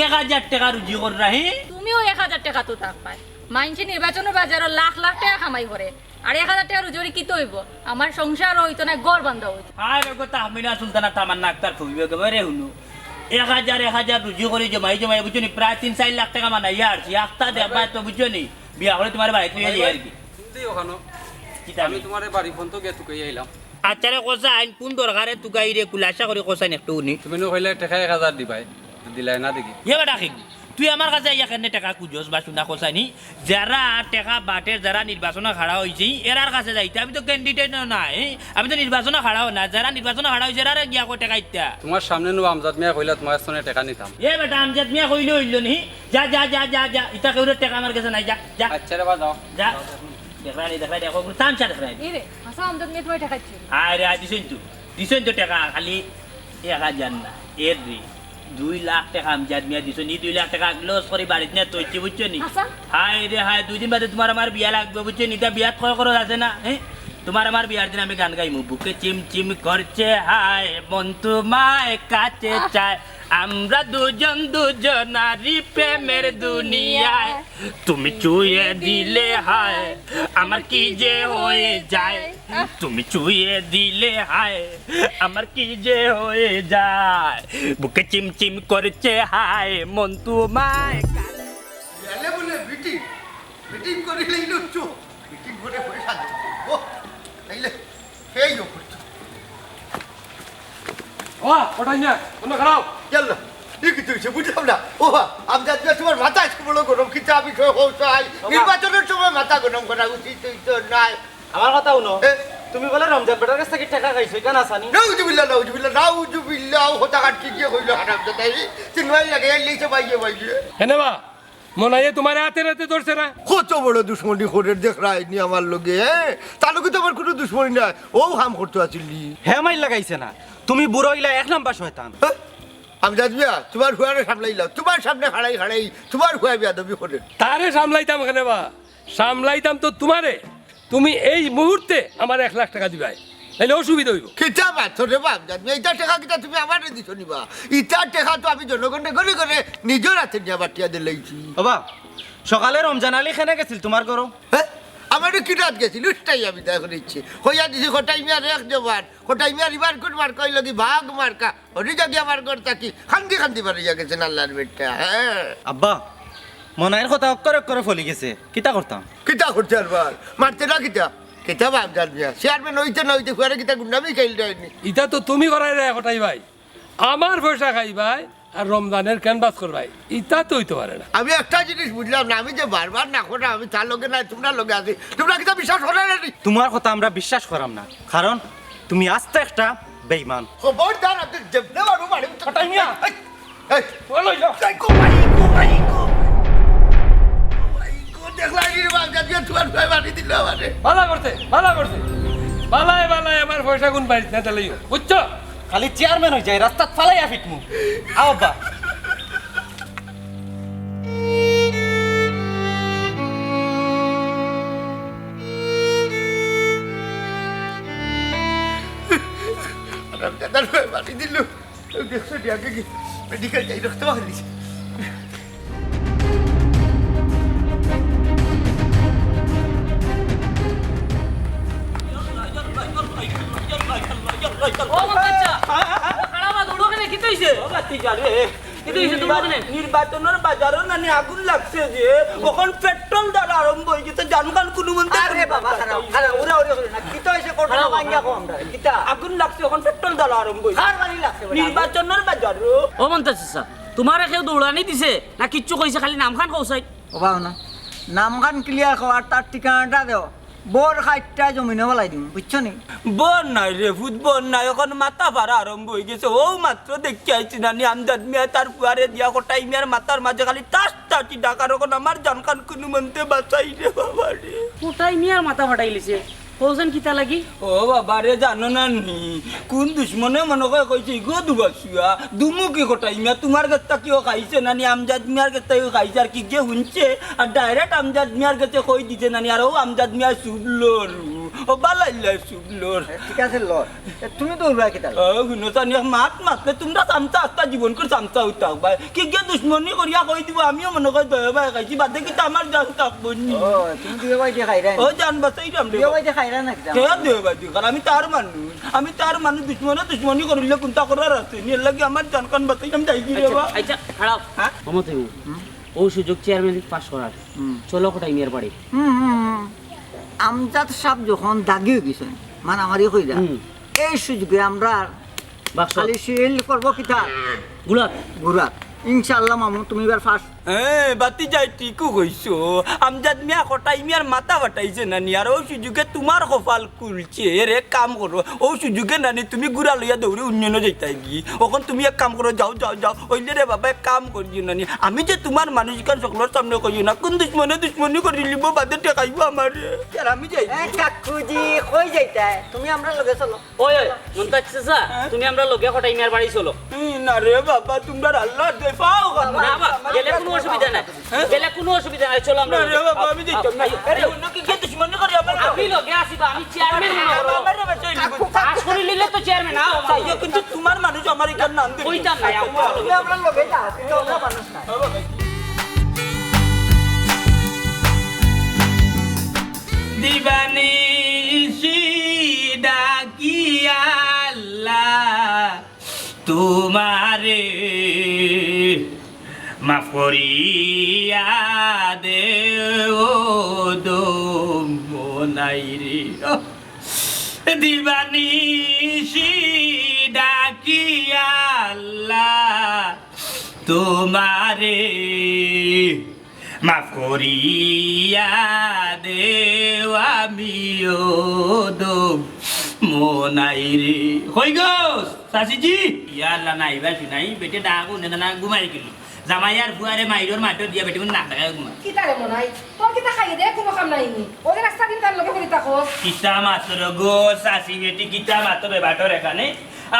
এক হাজার টেকা রুজি কররা, হে? তুমিও এক হাজার টেকা তো থাক পায়। মাইনষে নির্বাচনের বাজারো লাখ লাখ টেকা কামাই করে। আর এক হাজার টেকা রুজি করি কিতা অইবো? আমার সংসারও অইতো না, ঘর বান্ধা অইতো। হায় রে গো, তাহমিনা সুলতানা তামান্না আক্তার ফুফি বেগম রে হুনো। এক হাজার, এক হাজার রুজি করি জমাই জমাই, বুঝছো নি? প্রায় তিন চাইর লাখ টেকা বানাইয়া আরছি। আখতা দেবায় তো, বুঝছো নি? বিয়া করে তোমার বাড়িত লইয়া যাই আর কি। তুমি ওখানো। কিতা আমি নি? তোমার বাড়ি ফোন তো গিয়া তুকাই আইলাম। আচ্ছা রে কসাইন, কোন দরকারে তুকাইরে, খুলাসা করি কসাইন একটু হুনি। তুমি নু কইলে টেকা এক হাজার দিবায়, দিলায় না দেখি। ইয়ে বেটা কি? তুই আমার কাছে আইয়া কেনে টেকা খুজস বা শুনা কসাইনি? যারা টেকা বাটের, যারা নির্বাচনো খাড়া অইছে, এরার কাছে যাইতে। আমি তো candidate নায়, আমি তো নির্বাচনো খাড়াও না। যারা নির্বাচনো খাড়া অইছে, এরারে গিয়া কও টেকা ইতা। তোমার সামনে নু আমজাদ মিয়া কইলা তোমার কাছে টেকা নিতাম। এ বেটা, আমজাদ মিয়া কইলে অইলো নি? যা, যা, যা, যা, যা। ইতা কেউরে টেকা আমার গেছে নাই, যা, যা। আচ্ছা রে বা, যাও। যা। দেখরায় নি, দেখরায় নি, দেখো, তামশা দেখরায় নি। এ রে, হাছা আমজাদ মিয়া তোমার টেকা দিছে? আরে, আয় দিছইন তো। দিছইন তো টেকা, খালি এক হাজার না। এর রে, দুই লাখ টেকা আমজাদ মিয়া দিছইন। ই দুই লাখ টেকা loss করি বাড়িত নিয়া থইছি, বুঝছো নি? হাছা? হায় রে হায়, দুই দিন বাদে তোমার আমার বিয়া লাগবো, বুঝছো নি? ইতা বিয়াত কয় খরচ আছে না, হ্যাঁ? তোমার আমার বিয়ার দিন আমি গান গাইমু, বুকে চিম চিম করছে হায়, মন তোমায় কাছে চায়। আমরা দুজন দুজনারই প্রেমের দুনিয়ায়। তুমি ছুঁয়ে দিলে হায়, আমার কি যে হয়ে যায়। তুমি ছুঁয়ে দিলে হায়, আমার কি যে হয়ে যায়। বুকে চিমচিম করছে হায়, মন তোমায়। গেলে বলে মিটিং, মিটিং করে লইল চুপ, মিটিং করে পয়সা দেবো। ও, তাইলে সেই করছো। ও, ওটাই না, তোমরা খারাপ। ইয়াল্লা, এই কিছু হইছে, বুঝলাম না। ও, আমি জানি না তোমার মাথা আজকে বড় গরম, কিন্তু আমি সব চাই। বাবা। নির্বাচনের সময় মাথা গরম করা উচিত হইতো নাই। আমার কথা হুনো, এ? তুমি বলে রমজান বেটার কাছ থাকি টেকা খাইছো, ইখান আছানি? নাউজুবিল্লাহ, নাউজুবিল্লাহ, নাউজুবিল্লাহ, ও কথা কাট কি গিয়ে কইলো হারামজাদা, এই তিন মাইল লাগে, এই লেইছে বাইয়ে বাইয়ে। কেনে বা? মনাইয়ে তোমারে আতে আতে ধরছে না? কত বড় দুশমনি করের দেখরায় নি আমার লগে, হ্যাঁ? তার লগে তো আমার কোনো দুশমনি নাই, ও কাম করতো আছিল নি। হে মাইর লাগাইছে না, তুমি বুড়া অইলা এক নাম্বার শয়তান। হ্যাঁ? আমজাদ মিয়া, তোমার ফুয়ারে সামলাইলাও, তোমার সামনে খাড়াই খাড়াই তোমার ফুয়ায় বেয়াদবি করের। তারে সামলাইতাম কেনে বা? সামলাইতাম তো তোমারে। তুমি এই মুহূর্তে আমার এক লাখ টেকা দিবায়, নাইলে অসুবিধা অইবো। কিতা মাতছো রে বা আমজাদ মিয়া, ইতা টেকা কিতা তুমি আমারে দিছো নি বা? ইতা টেকা তো আমি জনগণরে ঘরে ঘরে নিজর আতে নিয়া বাটিয়া দিলাইছি। বাবা, সকালে রমজান আলী কেনে গেছিল তোমার ঘরো? হ্যাঁ? আমারে কিতা গেছিল, উষ্টাই আমি তাই করে ইচ্ছে। কইয়া দিছি, কটাই মিয়ার এক জবান, কটাই মিয়ার ইবার কোন মার্কা অইলো কি বাঘ মার্কা। হরি জাগি আমার ঘর থাকি খান্দি খান্দি বাড়িয়া গেছেন আল্লাহর বেটা, হ্যাঁ। আব্বা, মনাইর কথা অক্ষরে অক্ষরে ফলি গেছে, কিতা করতাম? কিতা করতে পারবার? মারতে না কিতা? কিতা বাপ জান মিয়া, চেয়ারম্যান অইতে না অইতে ফুয়ারে কিতা গুন্ডামি খেল দেয়নি? ইতা তো তুমি করাইরায় কটাই ভাই, আমার পয়সা খাইবায় আর রমজানের ক্যানভাস করবায়, ইতা তো অইতো পারে না। আমি একটা জিনিস বুঝলাম না, আমি যে বারবার না করাম, আমি তার লগে নাই, তুমরার লগে আছি, তুমরা কিতা বিশ্বাস কররায় না নি? তুমার কথা আমরা বিশ্বাস করাম না, কারণ তুমি আস্তা একটা বেইমান। খবরদার, আমি যেমনে মারু মারি। কটাই মিয়া। এই, এই, ওই লই যাও। এই, গো ভাই, গো ভাই, গো। ভাই, গো, দেখলায় নি রে বাপ, জান মিয়া, তুমার ভাই মারি দিল আমারে। ভালা করছে, ভালা করছে। ভালায় ভালায় আমার পয়সাগুন বাড়িত না দিলাইও, বুঝছো? খালি চেয়ারম্যান অই যায়, রাস্তাত ফালাইয়া ফিটমু। আও আব্বা। হারামজাদার ভাই মারি দিল। দেখছো নি, আগে কি মেডিকেল যাই, রক্ত বাহির অইছে। ও বাচ্চা, খাড়া বা দৌড়ো কেনে, কিতা অইছে? ও বাচ্চা, কিতা অইছে তুমার অখানে? নির্বাচনর বাজারো নানি আগুন লাগছে যে, অখন পেট্রোল জ্বালা আরম্ভ অই গেছে, জানখান কুনুমন্তে। আরে বাবা, খাড়াও, খাড়াও, উড়াউড়ি করিও না। কিতা অইছে, ঘটনা ভাঙ্গিয়া কও আমরারে, কিতা? আগুন লাগছে, অখন পেট্রোল জ্বালা আরম্ভ অইছে। কার বাড়ি লাগছে বেটা? নির্বাচনর বাজারো। ও মন্তাজ চাচা, তুমারে কেউ দৌড়ানি দিছে না কিচ্ছু কইছে, খালি নামখান কও চাই? ও বাবা না, নামখান ক্লিয়ার কও, আর তার ঠিকানাটা দেও। বউর খাইট্টা জমিনো ফালাই দিমু, বুঝছো নি? বউর নাই রে ফুত, বউর নাই, অখন মাথা ফাড়া আরম্ভ অই গেছে। অউ মাত্র দেখিয়া আইছি নানি, আমজাদ মিয়ায় তার ফুয়ারে দিয়া কটাই মিয়ার মাথার মাঝে খালি ঠাস ঠাসি ডাকার, অখন আমার জানখান কুনুমন্তে বাচাই রে বাবা রে। কটাই মিয়ার মাথা ফাটাইলিছে, কও চাইন কিতা লাগি? ও বাবা রে, জানো না নি, কুন দুশমনে মনো কয় কইছে, "ইগু দুবাসুয়া, দুমুখী কটাই মিয়া, তুমার গেছ থাকিও খাইছে নানি, আমজাদ মিয়ার গেছ থাকিও খাইছে, আর কিগে হুনছে, আর direct আমজাদ মিয়ার গেছে কই দিছে নানি, আর অউ আমজাদ মিয়ায় চুপ লড়ু, ও বালাইল্লায় চুপ লড়।" এ, ঠিক আছে, লড়। এ, তুমি দৌড়ায় কিতা লড়? ও, হুনো চাইন, এক মাত মাতলে তুমরা চামচা আস্তা জীবনকুর চামচা অইতায় ভাই। কিগে দুশমনি করিয়া কই দিবো, আমিও মনো কয় দুইও ভাই খাইছি, বাদে কিতা আমার জান থাকবো নি? ও, তুমি দুইও ভাই দি খাইরায় নি? ও, জান বাচাইরাম রে। দুইও ভাই দি খাইরায় না কিতা? কে দুইও ভাই দি খাইরাম? আমি তার মানুষ। আমি তার মানুষ, দুশমনে দুশমনি করিলে কুন্তা করার আছে নি? এরলাগি আমার জানখান বাচাইলাম, যাইগি রে বা। আচ্ছা, খাড়াও। হ্যাঁ? মামা তুমি, হুম? অউ সুযোগ চেয়ারম্যান পাশ করার। হুম। চলো কটাই মিয়ার বাড়ি। হুম, হুম, হুম। আমজাদ সাব যখন দাগি অই গেছইন, মারামারি কইরা, হুম। এই সুযোগে আমরা বাক্স। খালি সিল করবো কিতা? গুলাত। গুলাত। ইনশাআল্লাহ মামু, তুমি এবার ফার্স্ট। হ্যাঁ, বাতি যাই, ঠিকউ কইছো। আমজাদ মিয়া কটাই মিয়ার মাথা ফাটাইছে নানি, আর অউ সুযোগে তুমার কপাল খুলছে। এর এক কাম করো, অউ সুযোগে নানি তুমি গুড়া লইয়া দৌড়ি উন্নয়নো যাইতায় গি। অখন তুমি এক কাম করো, যাও, যাও, যাও। অইলে রে বাবা, এক কাম করিও নানি, আমি যে তুমার মানুষ ইখান সকলর সামনে কইও না, কুন দুশমনে দুশমনি করিলিবো, বাদে ঠেকাইবো আমারে। আর আমি যাই। এ কাকুজি, কই যাইতায়? তুমি আমরার লগে চলো। ওই, ওই, মন্তাজ চাচা, হ্যাঁ? তুমি আমরার লগে কটাই মিয়ার বাড়ি চলো। এই না রে বাবা, তুমরার আল্লার দোয়াই পাও গো। না বা, গেলে কুনু অসুবিধা নাই। হ্যাঁ? গেলে কুনু অসুবিধা নাই, চলো আমরা। না রে বাবা, আমি যাইতাম না। আরে, অন্য কিগে দুশমনি করি আমার? আমি লগে আছি বা, আমি চেয়ারম্যান মনো করো। আমার রে বাবা, চলি। পাশ করিলিলে তো চেয়ারম্যান, আও, আও। তাইও কিন্তু তুমার মানুষ আমার ইখান নাম দিবি। কইতাম না, আও, আও। তুমি আমরার লগে যাও, কিন্তু আমরা মানুষ না। দিবানি ডাকিয়া আল্লাহ তুমারে মাফ করিয়া দেও দম নাই রে। দিবানি ডাকিয়া আল্লাহ তুমারে মাফ করিয়া দেও, আমিও দম নাই রে। কই গো, চাচিজি? ইয়া আল্লাহ, নাই বা শুনাই, বেটে ডাক উনে না ঘুমাই গেল। জামাই আর ফুয়ারে মাইরর মাঠে দিয়া বেটে নাক ডাকায় ঘুমায়। কিতা রে মনাই? তোর কিতা খাইয়া দেয়া কুনু কাম নাই নি? ওই রাস্তা দিন তার লগে করি থাকো। কিতা মাতর গো, চাচি বেটি, কিতা মাতর এ বাটর এখানে?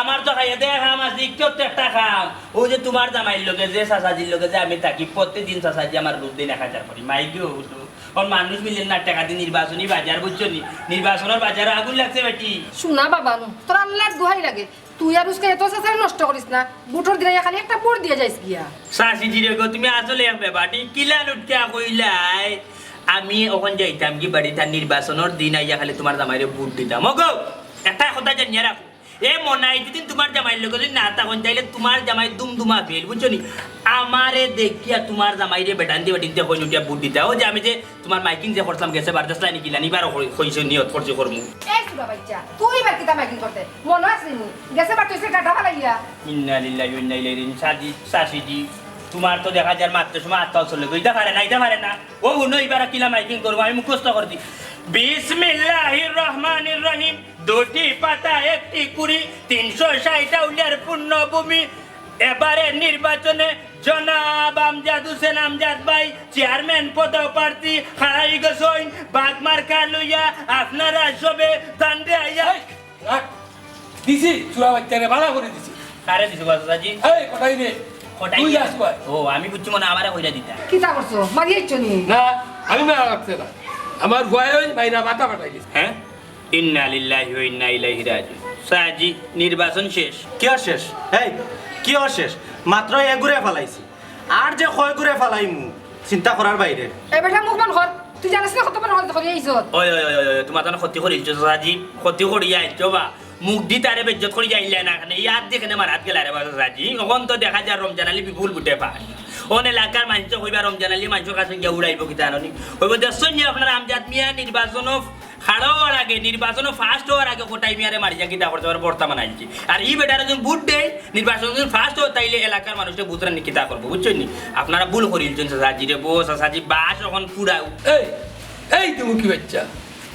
আমার তো খাইয়া দেয়া কাম আছে, ইকটাউ তো একটা কাম। অউ যে তুমার জামাইর লগে যে চাচাজির লগে যে আমি থাকি, প্রত্যেকদিন চাচাজি আমার রোজ দিন এক হাজার করি। মাই গো, হুতো। অখন মানুষ মিলে না টেকা দি নির্বাচনী বাজার, বুঝছো নি? নির্বাচনর বাজারো আগুন লাগছে বেটি। শুনা বাবা নু, তোর আল্লার দোহাই লাগে। তুই আর উস্কা এত চাচারে নষ্ট করিস না। ভোটর দিন আইয়া খালি একটা ভোট দিয়া যাইস গিয়া। চাচিজি রে গো, তুমি আসলে এক বেবাটি, কিলা লুটকিয়া কইলায়। আমি অখন যাইতাম গি বাড়িত, আর নির্বাচনর দিন আইয়া খালি তুমার জামাইরে ভোট দিতাম। ও গো, একটা কথা জানিয়া রাখো, এ মনাই, যদি তুমার জামাইর লগে যদি না থাকইন, তাইলে তুমার জামাই দুমদুমা ফেল, বুঝছো নি? আমারে দেখিয়া তুমার জামাইরে বেটাইন্তে বেটাইন্তে কইন উঠিয়া ভোট দিতা। ও যে আমি যে তুমার মাইকিং যে করছিলাম গেছে বারদাস লাইনি কিলানি, এবারও কই-, কইছো নিয়ত করছি করমু। এই সুরা বাচ্চা, তুই এবার কিতা মাইকিং করতে? মনো আছে নি? গেছে বার তুই সে গাটা ফালাইয়া। ইন্না লিল্লাহি ওয়া ইন্না ইলাইহি রাজিউন। সাজি, সাসিজি, তুমার তো দেখা যার মাত্র সময় আত্মা চলে গো। ইটা পারে না, ইটা পারে না। ও হুনো, এবার কিলা মাইকিং করবো, আমি মুখস্থ করছি। বিসমিল্লাহির রহমানির রহিম। দুটি পাতা একটি কুড়ি, তিনশো ষাট আউলিয়ার পুণ্যভূমি। এবারে নির্বাচনে জনাব আমজাদ হোসেন আমজাদ ভাই চেয়ারম্যান পদপ্রার্থী খাড়াই গেছইন। বাঘ মার্কা লইয়া আপনারা সবে দান্ডে আইয়া। এই, রাখ। দিছি, চুরা বাচ্চারে বালা করি দিছি। কারে দিছো বাবা চাচাজি? এই, কটাই রে। কটাই তুই রে? যাস কই? ও, আমি বুঝছি মনে হয় আমারে কইরা দিতা। কিতা করছো? মারি আইছো নি? না, আমি মারা লাগছে না। আমার ভয় ওই বাইরা মাথা ফাটাই দিছে। হ্যাঁ? ইন্না লিল্লাহি ওয়া ইন্না ইলাইহি রাজিউন। চাচাজি, নির্বাচন শেষ। কিওর শেষ? এই, কিওর শেষ? মাত্র এগুরে ফালাইছি। আর যে কয় গুরে ফালাইমু, চিন্তা করার বাইরে। এ বেটা, মুখ বন্ধ কর। তুই জানিস না কত বড় ক্ষতি করি আইছত? ওই, ওই, ওই, ওই, ওই, তোমার জন্য ক্ষতি করি আইছো, চাচাজি। ক্ষতি করি আইছো বা। মুখ দি তারে বেইজ্জত করি আইলে না কেনে? ইয়ার দি কেনে মারাত গেলা রে বা, চাচাজি। অখন তো দেখা যায় রমজান আলী বিপুল ভোটে পাস। অন এলাকার মানষে কইবা রমজান আলী মানষর কাছে গিয়া উড়াইবো কিতা জানো নি? কইবো, "দেখছইন নি আপনারা আমজাদ মিয়া নির্বাচনো খাড়া অওয়ার আগে, নির্বাচনো ফার্স্ট অওয়ার আগে কটাই মিয়ারে মারিয়া কিতা করতে পারে বর্তমান আইছে।" আর ই বেটারে যদি ভোট দেয়, নির্বাচন যদি ফার্স্ট অয়, তাইলে এলাকার মানুষরে বুঝরা নি কিতা করবো, বুঝছইন নি? আপনারা ভুল করিলছইন চাচাজি রে, বো চাচাজি, বাস অখন ফুরাও। এই, এই দিমুখি বাচ্চা,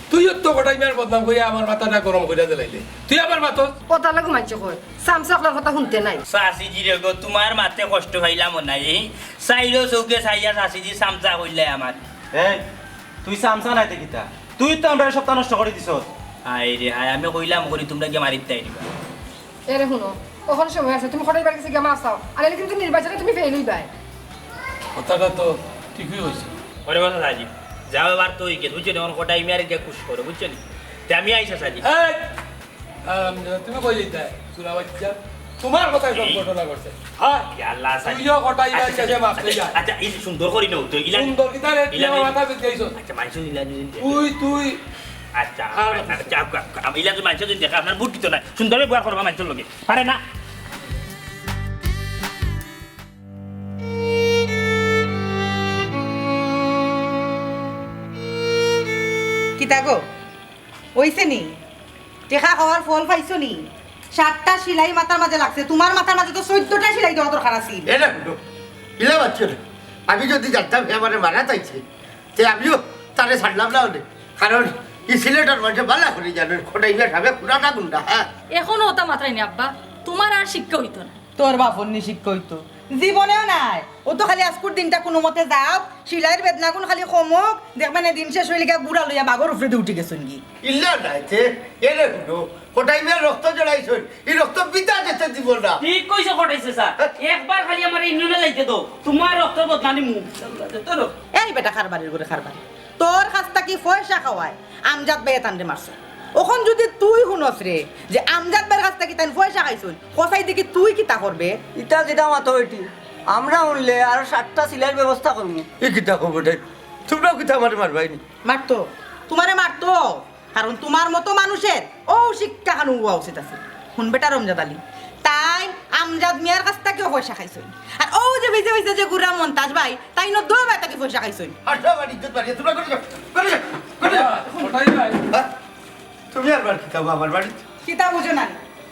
তুইও তো কটাই মিয়ার বদনাম কইয়া আমার মাথাটা গরম করিয়া দিলাইলে। তুই আবার মাতস? কথা লাগু মানষে কয়, সামসা অকলার কথা হুনতে নাই। চাচিজি রে গো, তোমার মাতে কষ্ট পাইলাম নাই। চাইরো চউখে চাইয়া চাচিজি সামসা কইলাই আমার। এই, তুই সামসা নাইতে কিতা? তুই তো আমরারে সবতা নষ্ট করি দিছস। হায় রে হায়, আমি কইলাম করি তোমরা গিয়া মারিত তাই দিবা। এরে হুনো, অখন সময় আছে, তুমি কটাই মিয়ার গেছে গিয়া মাফ চাও, আর নাইলে কিন্তু নির্বাচনে তুমি ফেইল অইবায়। কথাটা তো ঠিকই কইছে। ওরে বাবা চাচাজি, যাও এবার তো অই গেছে, বুঝছো নি? অখন কটাই মিয়ারে গিয়া খুশ করো, বুঝছো নি? তে আমি আইছি চাচাজি। এই, আম, তুমি কই যাইতায়? চুরা বাচ্চা। তোমার কথায় সব এই ঘটনা ঘটছে। হ্যাঁ? ইয়া আল্লাহ, চাচাজি। তুইও কটাই মিয়ার আচ্ছা, গেছে মাফ আচ্ছা, চাইয়া। আচ্ছা, এই সুন্দর করি নাও তো, ইলা সুন্দর কিতা রে? তুই ইলা আমার মাথা বেঁচে আইছো। আচ্ছা, মানষে ইলা যদি দেখে। তুই, তুই। আচ্ছা, আর আচ্ছা, আচ্ছা, আচ্ছা, ইলা যদি মানষে যদি দেখে, আপনার ভোট দিত না। সুন্দর ব্যবহার করবা মানষর লগে। পারে না। কিতা গো? অইছে নি? টেকা খাওয়ার ফল পাইছো নি? সাতটা সিলাই মাথার মাঝে লাগছে, তোমার মাথার মাঝে তো চৌদ্দটা সিলাই দেওয়া দরকার আছিল। এ না হুনো, ইলা বাচ্চা না। আমি যদি জানতাম হে আমারে মারাত আইছে, তে আমিও তারে ছাড়লাম না অনে। কারণ ই সিলেটর মানষে বালা করি জানইন, কটাই মিয়া সাবে পুরাটা গুন্ডা, হ্যাঁ। অখনো অতা মাতরায় নি আব্বা, তোমার আর শিক্ষা অইতো না। তোর বাপর নি শিক্ষা অইতো? জীবনেও নায়। ও তো খালি আজকুর দিনটা কুনুমতে যাউক, সিলাইর বেদনাগুন খালি কমুক, দেখবায়নে দিন শেষ অইলে গিয়া গুড়া লইয়া বাঘর উপরেদি উঠি গেছইন গি। ইলা নায় তে, এরে হুনো, কটাই মিয়ার রক্ত জড়াইছইন, ই রক্ত বৃথা যেতে দিব না। ঠিক কইছো কটাই চাচা, একবার খালি আমারে ইউনিয়নে যাইতে দেও, তোমার রক্তর বদলা নিমু। এই বেটা কারবারির ঘরে কারবারি, তোর কাছ থাকি পয়সা খাওয়ায় আমজাদ ভাইয়ে তানরে মারছে। অখন যদি তুই হুনস রে যে আমজাদ ভাইর কাছ থাকি তাইন পয়সা খাইছইন, কসাই দেখি তুই কিতা করবে? ইতা যেটা মাতো বেটি, আমরা হুনলে আরো সাতটা সিলাইর ব্যবস্থা করমু। ই কিতা খবর রে? তোমরাও কিতা আমারে মারবায় নি? মারতো, তোমারে মারতো, কারণ তোমার মতো মানুষের অউ শিক্ষা খান অওয়া উচিত আছে। হুন বেটা রমজাদ আলী, তাইন আমজাদ মিয়ার কাছ থাকিও পয়সা খাইছইন, আর অউ যে বেজে বেজে যে গুড়া মন্তাজ ভাই, তাইনও দুইও ভাই থাকি পয়সা খাইছইন। আর সব আর ইজ্জত বাড়িয়ে তোমরা করে যাও, করে যাও, করে যাও। কটাই ভাই। হ্যাঁ? তুমি আর বার কিতা আমার বাড়িত? কিতা বুঝো না?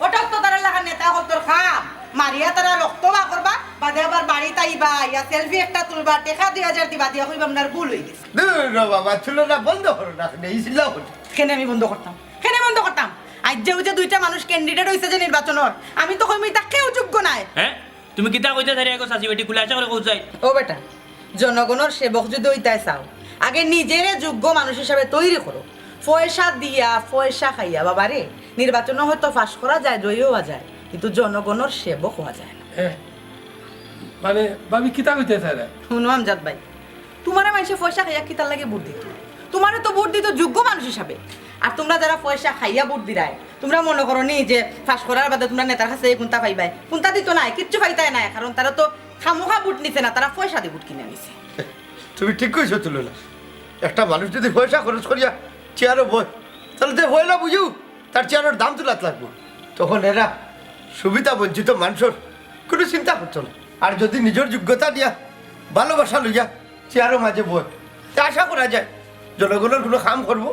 অটাউ তো তারার লাখান নেতা অকলতর কাম। মারিয়া তারা রক্ত বার করবা, বাদে আবার বাড়িত আইবা, ইয়া সেলফি একটা তুলবা, টেকা দুই হাজার দিবা, দিয়া কইবা, "আপনার ভুল অই গেছে।" দূর রে বাবা, তুলনা বন্ধ করো না, আপনি এই চিল্লাও করো। কেনে আমি বন্ধ করতাম? কেনে বন্ধ করতাম? আইজ যে অউ যে দুইটা মানুষ ক্যান্ডিডেট অইছে যে নির্বাচনর, আমি তো কইমু ইতা কেউ যোগ্য নায়। হ্যাঁ? তুমি কিতা কইতায় চাইরায় গো চাচি বেটি, খুলাসা করি কও চাই। ও বেটা, জনগণর সেবক যদি অইতায় চাও, আগে নিজেরে যোগ্য মানুষ হিসাবে তৈরি করো। পয়সা দিয়া, পয়সা খাইয়া, বাবারে, নির্বাচনো হয়তো পাস করা যায়, জয়ী অওয়া যায়, কিন্তু জনগণর সেবক অওয়া যায় না। হ্যাঁ, মানে, ভাবি কিতা কইতায় চাইরায়? হুনো আমজাদ ভাই, তোমারে মানষে পয়সা খাইয়া কিতার লাগি ভোট দিতো? তোমারে তো ভোট দিতো যোগ্য মানুষ হিসাবে। আর তোমরা যারা পয়সা খাইয়া ভোট দিরায়, তোমরা মনো করো নি যে পাস করার বাদে তোমরা নেতার কাছে কুন্তা পাইবায়? কুন্তা দিতো নায়, কিচ্ছু পাইতায় নায়, কারণ তারা তো খামোখা ভোট নিছে না, তারা পয়সা দি ভোট কিনা নিছে। তুমি ঠিক কইছো তুলনা। একটা মানুষ যদি পয়সা খরচ করিয়া চেয়ারো বয়, তাইলে তে পয়লা বুঝু তার চেয়ারর দাম তুলাত লাগবো। তখন এরা সুবিধা বঞ্চিত মানষর কুনু চিন্তা করতো না। আর যুদি নিজর যোগ্যতা দিয়া, ভালোবাসা লইয়া চেয়ারর মাঝে বয়, তে আশা করা যায় জনগণর কুনু কাম করবো।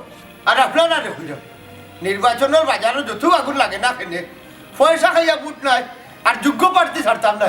আর আপনারারে কইরাম, নির্বাচনর বাজারো যত আগুন লাগে না কেনে, পয়সা খাইয়া ভোট নাই, আর যোগ্য প্রার্থী ছাড়তাম না।